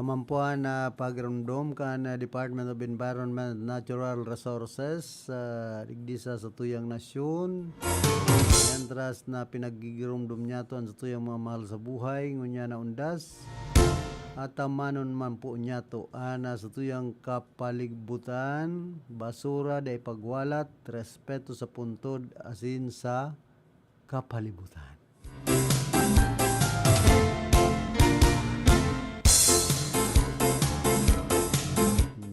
Yaman po an, ah, pagiromdom kan, ah, Department of Environment and Natural Resources, ah, digdi sa satuyang nasyon. Mientras na pinaggigiromdom niyato an satuyang mga mahal sa buhay, ngunyan na undas, atamanon man po niyato an, ah, satuyang kapalibutan, basura, dai pagwalat, respeto sa puntod asin sa kapalibutan.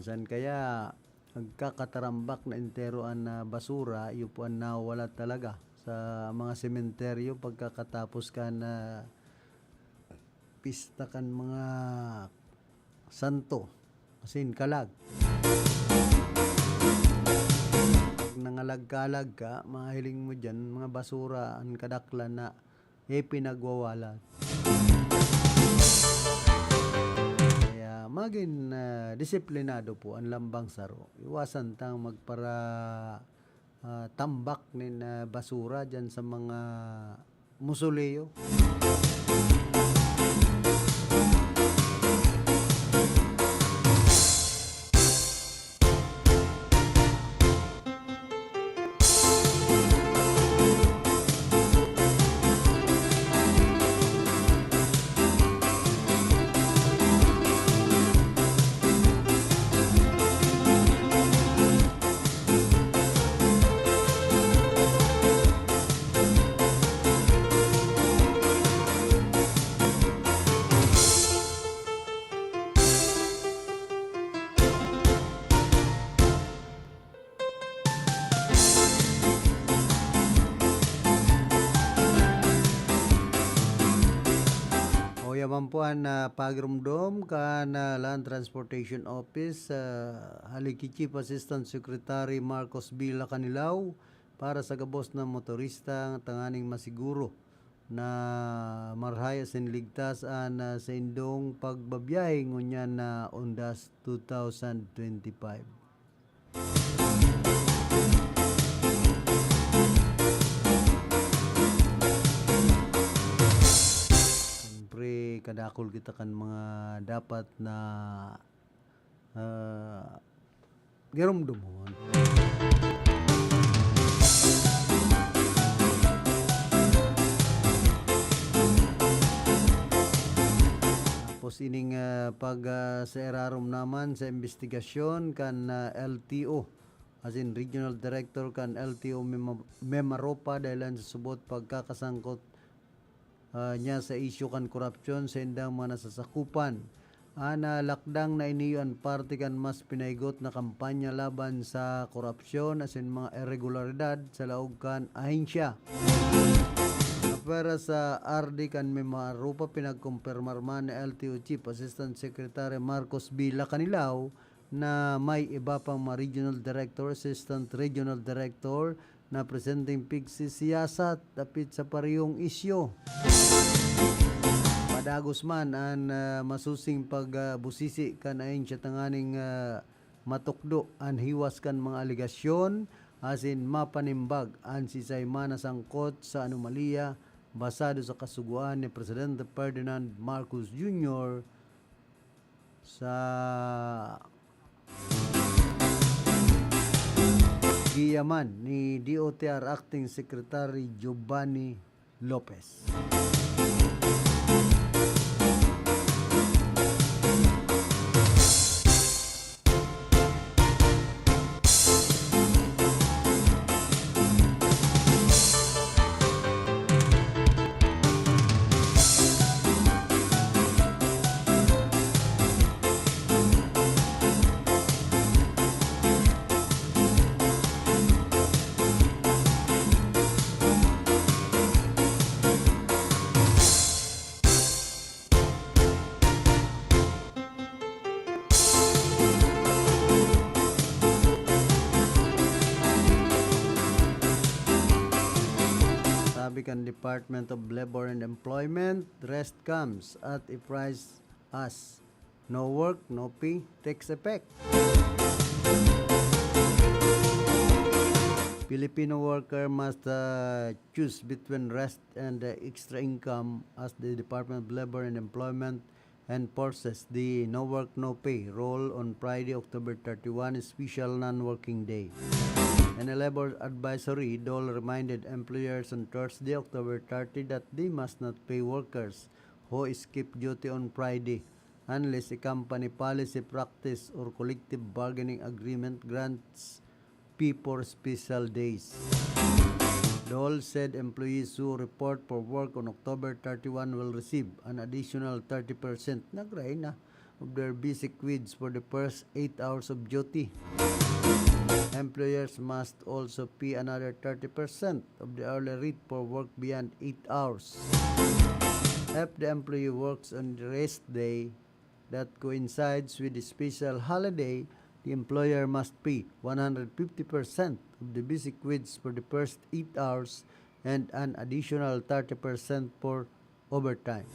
Minsan kaya, nagkakatarambak na entero an, ah, basura, iyo po an nawawala talaga. Sa mga sementeryo, pagkakatapos kan, ah, pista kan mga santo, asin kalag. Pag nangalag-kalag ka, mahiling mo diyan, mga basura an kadaklan na ipinagwawalat. Kaya magin, ah, disiplinado po an lambang saro. Iwasan tang magpara, ah, tambak nin, ah, basura diyan sa mga musoleo. O, yaman po an, ah, pagiromdom kan, ah, Land Transportation Office, ah, hali ki Chief Assistant Secretary Marcos Villa Canilao para sa gabos na motorista tanganing masiguro na marahay asin ligtas an, ah, saindong pagbabiyahe ngunyan na undas two thousand twenty-five. Siyempre, kadakul kita kan mga dapat na, ah, giromdomon. Tapos ining, ah, pag, ah, sa irarom naman sa imbestigasyon kan, ah, L T O, as in Regional Director kan L T O Mema-, Mimaropa, dahelan sa subot pagkakasangkot, ah, niya sa isyu kan korupsyon sa indang mga nasasakupan. An, ah, lakdang na ini iyo an parte kan mas pinahigot na kampanya laban sa korupsyon asin mga irregularidad sa laog kan ahensya. Apwera sa R D kan Mimaropa, pinagkumpirmar man ni L T O Chief Assistant Secretary Marcos Villa Canilao na may iba pang mga regional director, assistant regional director na presenteng pigsisiyasat dapit sa parehong isyu. Dagos man an, ah, masusing pag, ah, busisi kan ahensya tanganing, ah, matukdo an hiwas kan mga alegasyon asin mapanimbag an sisay man na sangkot sa anomalya basado sa kasugoan ni Presidente Ferdinand Marcos Junior sa giya man ni D O T R Acting Secretary Giovanni Lopez. Sabi kan Department of Labor and Employment, rest comes at a price as no work, no pay takes effect. Filipino worker must, uh, choose between rest and, uh, extra income as the Department of Labor and Employment enforces the no work, no pay rule on Friday, October thirty-one, special non-working day. In a labor advisory, DOLE reminded employers on Thursday, October thirty, that they must not pay workers who skip duty on Friday unless a company policy, practice, or collective bargaining agreement grants pay for special days. DOLE said employees who report for work on October thirty-one will receive an additional thirty percent, nagray na, of their basic wage for the first eight hours of duty. Employers must also pay another thirty percent of the hourly rate for work beyond eight hours. If the employee works on the rest day that coincides with the special holiday, the employer must pay one hundred fifty percent of the basic wage for the first eight hours and an additional thirty percent for overtime.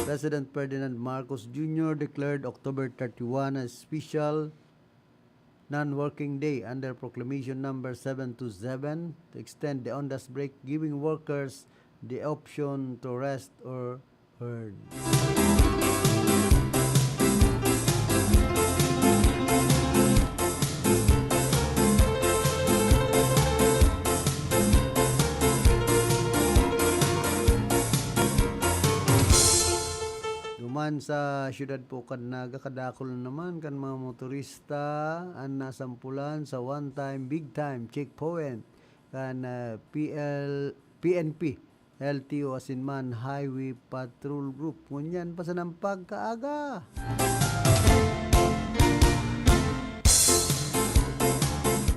President Ferdinand Marcos Junior declared October thirty-one a special non-working day under Proclamation Number seven two seven to extend the undas break, giving workers the option to rest or earn. Duman sa siyudad po kan Naga, kadakul na naman kan mga motorista an nasampulan sa one time, big time checkpoint kan, ah, P L, P N P, L T O asin man Highway Patrol Group. Ngunyan pa sanang pagkaaga.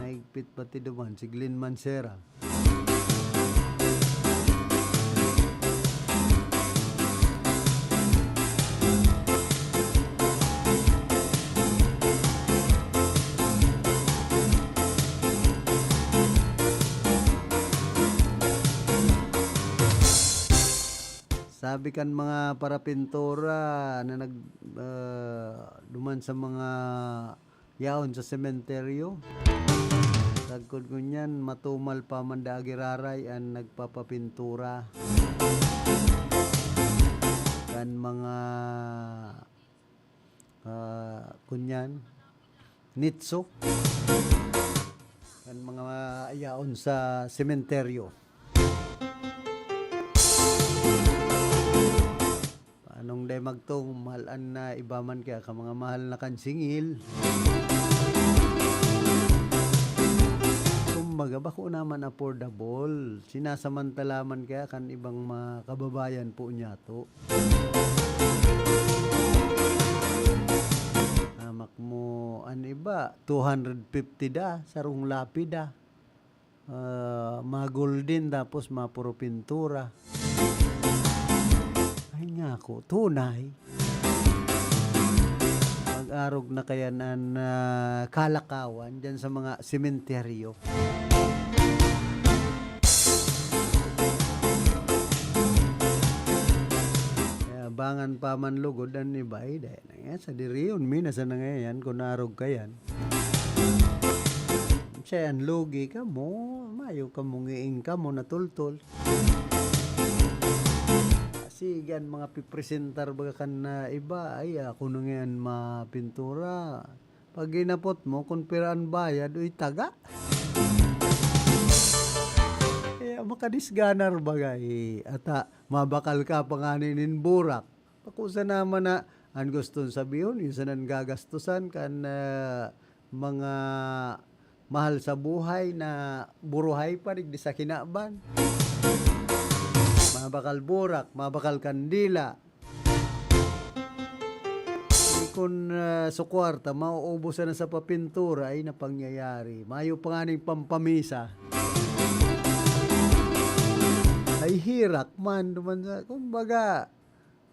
Naigpit pati duman si Glenn Mancera. Sabi kan mga parapintura na nag-, ah, duman sa mga yaon sa sementeryo. Sagkod ngunyan, matumal pa man da giraray an nagpapapintura kan mga, ah, ngunyan, nitso kan mga yaon sa sementeryo. Paanong dai magtumal an, ah, iba man kaya ka mga mahal na kan singil? Kumbaga, bako naman affordable. Sinasamantala man kaya kan ibang mga kababayan po niyato. Hamak mo, an iba, two hundred fifty da, sarong lapida. Ah, mga golden, tapos mga puro pintura. Ay, nga ako, tunay. Mag-arog na kaya na, na kalakawan dyan sa mga sementeryo. Bangan pa man lugod an iba, eh, dai na yan. Sa diriyon, mina sa nangayan, kun arog ka yan. Siya yan, lugi ka mo, mayo ka mong iing ka mo, natultol. Sige, an mga pipresentar baga kan na iba, ay, ako na ngayon mapintura. Pag inapot mo, kung pira an bayad, uy, taga. Kaya makadisganar baga, eh. Ata, mabakal ka pa nga nin burak. Pakusa naman na, an gustong sabihon, yung sanan gagastusan kan, ah, mga mahal sa buhay na buruhay pa digdi sa kinaban. Mabakal burak, mabakal kandila. Di kun, ah, su kwarta, mauubos na sa papintura, ay na pangyayari. Mayo pa nga ning pampamisa. Ay hirak man, duman sa, kumbaga,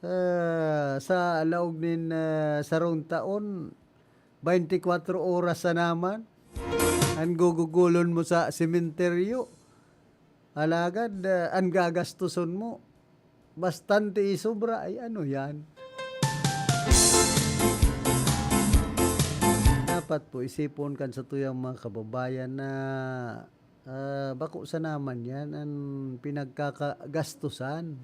ah, sa laog nin, ah, sarong taon, twenty-four oras na naman an gugugulon mo sa sementeryo. Alagad, ah, an gagastuson mo, bastante isobra. Ay, ano yan? Dapat po, isipon kan satuyang mga kababayan na, ah, bako sana man yan an pinagkakagastusan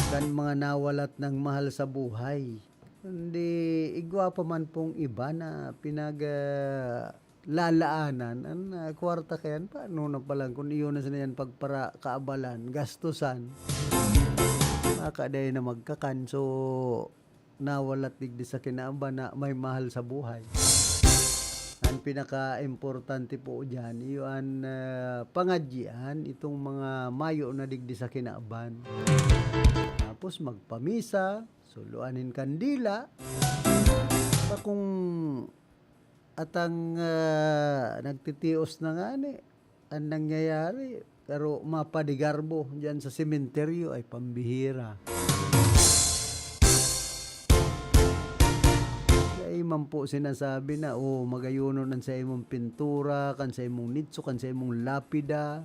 kan mga nawalat ng mahal sa buhay. Kundi igwa pa man pong iba na pinag, ah, lalaanan an, ah, kwarta kayan. Paano na palan kun iyo na sana yan pagpara-, kaabalan, gastusan? Baka dai na magkakan, so, nawalat digdi sa kinaban na may mahal sa buhay. An pinakaimportante po diyan, iyo an, ah, pangadyian itong mga mayo na digdi sa kinaban. Tapos magpamisa, suluan nin kandila. Sa kung atang, ah, nagtitios na ngani, an nangyayari, pero mapadigarbo diyan sa sementeryo ay pambihira. Dai man po sinasabi na, "Oh, magayonon an sa imong pintura, kan sa imong nitso, kan sa imong lapida."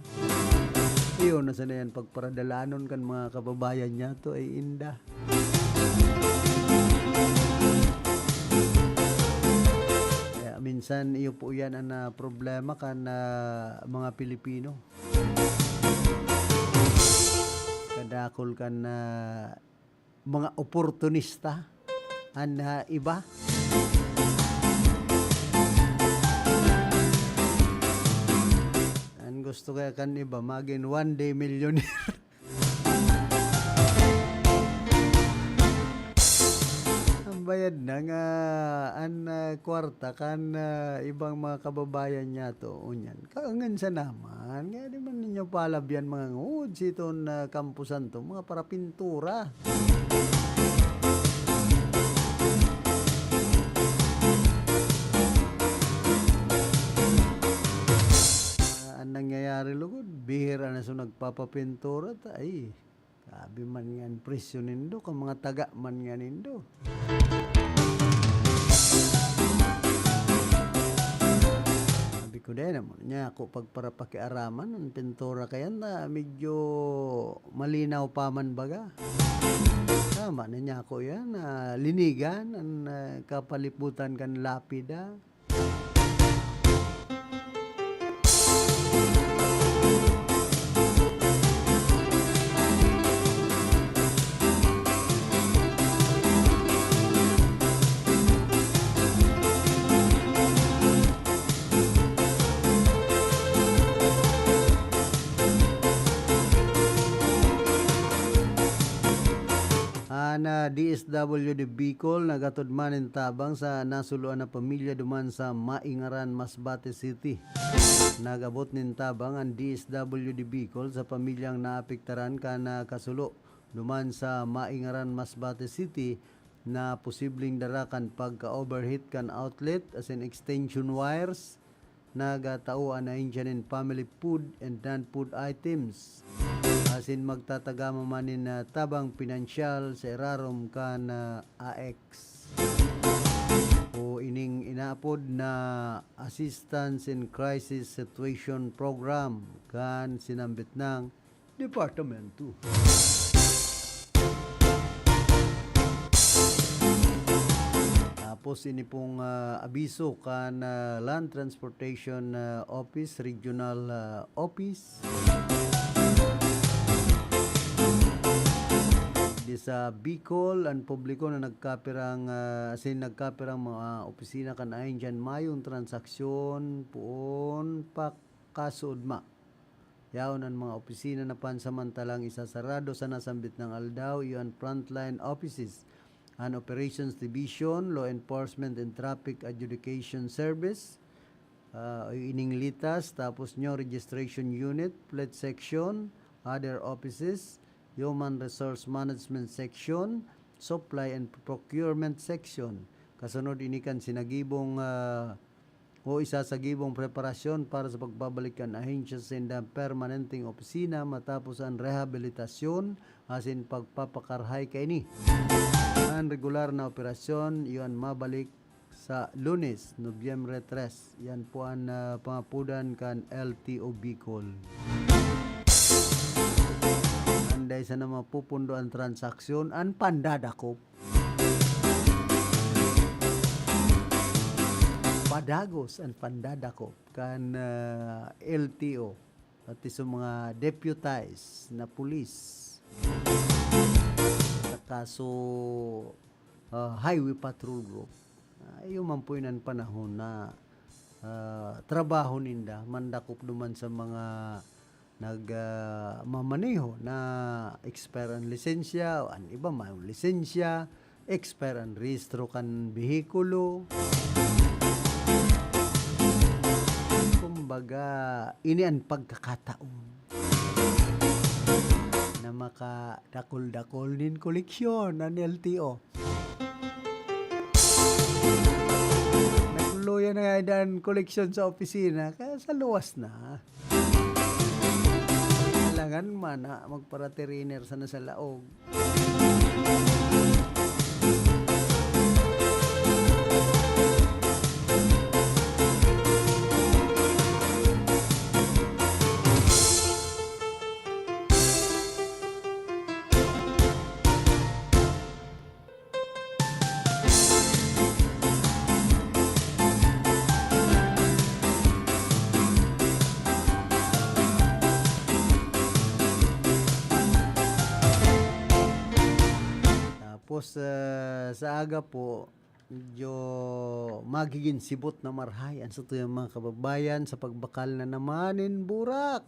Iyo na sana yan pagparadalanon kan mga kababayan niya to ay inda. Kaya minsan, iyo po yan an, ah, problema kan, ah, mga Pilipino. Kadakul kan, ah, mga oportunista an, ah, iba. An gusto kaya kan iba, magin one day millionaire. Ang bayad na nga, an, ah, kwarta kan, ah, ibang mga kababayan niya to, unyan. Kaangan sa naman, kaya di man ninyo palabyan mga nguhod siton, ah, kampusan to, mga parapintura. Ah, an nangyayari lugod, bihira na so nagpapapintura ta, ay, grabe man nga an presyo nindo, kan mga taga man nga nindo. Sabi ko, "Dai naman niya ako pagparapakiaraman, an pintura kayan na medyo malinaw pa man baga." Tama na niya ako yan, ah, linigan, an, ah, kapaliputan kan lapida. An, ah, D S W D Bicol nag-atod man nin tabang sa nasuloan na pamilya duman sa Maingaran, Masbate City. Nag-abot nin tabang an D S W D Bicol sa pamilyang naapektaran kan, ah, kasulo duman sa Maingaran, Masbate City na posibleng dara kan pagka-overheat kan outlet asin extension wires. Nagtao an ahensya nin family food and non-food items asin magtatagama man nin, ah, tabang pinansyal sa irarom kan, ah, A X o ining inaapod na Assistance in Crisis Situation Program kan sinambit nang Departamento. Tapos ini pong, ah, abiso kan, ah, Land Transportation, ah, Office, Regional, ah, Office. Di sa Bicol, ang publiko na nagkapirang, ah, asin nagkapirang mga opisina kan ahin diyan mayong transaksyon poon pa kasuodma. Yaon an mga opisina na pansamantalang isasarado sa nasambit na aldaw, iyo an frontline offices, an Operations Division, Law Enforcement and Traffic Adjudication Service, ah, ining litas, tapos nyo Registration Unit, Fleet Section, Other Offices, Human Resource Management Section, Supply and Procurement Section. Kasunod ini kan sinagibong, ah, o isasagibong preparasyon para sa pagbabalik kan ahensya sa indang permanenteng opisina matapos an rehabilitasyon asin pagpapakarhay kaini. An regular na operasyon, iyo an mabalik sa Lunes, Nobyembre tres. Yan po an, ah, pangapodan kan L T O Bicol. Anday sana mapupundo an transaksyon, an pandadakop. Padagos an pandadakop kan, ah, L T O, pati sa mga deputized na pulis. Sa kaso, ah, Highway Patrol Group. Ah, iyo man po yun ang panahon na, ah, trabaho ninda, mandakop duman sa mga nag, ah, mamaneho na expire an lisensya, o an iba mayong lisensya, expire an rehistro kan behikulo. Kumbaga, ini an pagkakataon na makadakol-dakol nin koleksyon an L T O. Nagluya na nga an koleksyon sa opisina, kaya sa luwas na. Kailangan man na magparatiriner sana sa laog. Tapos, ah, sa aga po, medyo magiging sibot na marahay an satuyang mga kababayan sa pagbakal na naman nin burak.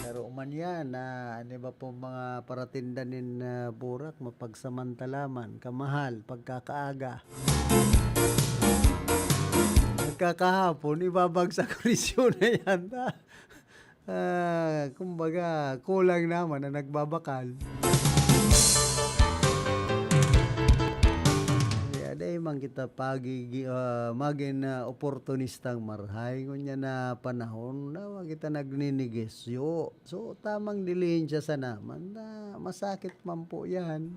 Pero uman yan, ah, an iba pong mga paratinda nin, ah, burak, mapagsamantala man, kamahal, pagkakaaga. Pagkakahapon, ibabagsak presyo na yan, ta. Ah, kumbaga, kulang naman na nagbabakal. Kaya dai man kita pagigi-, ah, magin, ah, oportunistang marahay. Ngunyan na panahon na wa kita nagninegosyo. So, tamang dilihensya sana man na masakit man po yan.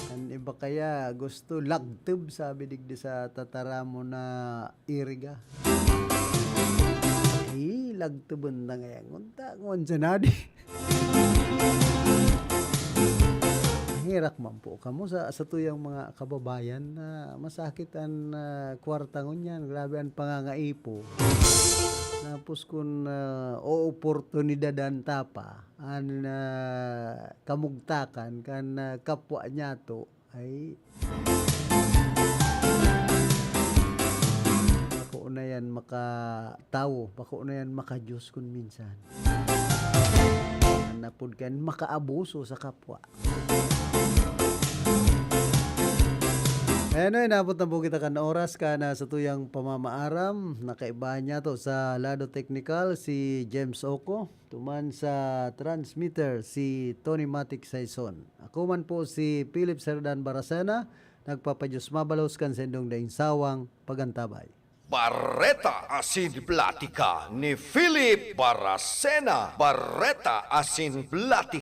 An iba kaya gusto lagteb, sabi digdi sa tataramon na iriga. Ay, lagtebon na ngayon. Ngunta, ngunyan na di. Naherak man po kamo sa, sa tuyang mga kababayan na masakit an, ah, kwarta ngunyan. Grabe an pangangaipo. Tapos kun, ah, ooportunidadan ta pa, an, ah, kamugtakan kan, ah, kapwa niyato ay bako na yan makatawo, bako na yan makadiyos kun minsan. An napod kan makaabuso sa kapwa. Ayan na, inabot na po kita kan oras kan, ah, sa tuyang pamamaaram. Nakaibahan niya to sa lado teknikal si James Oco. Tuman sa transmitter, si Tony Matic Saison. Ako man po si Philip Serdan Baracena, nagpapadiyos mabalos kan sendong daing sawang pagantabay. Bareta asin Platika ni Philip Baracena. Bareta asin Platika.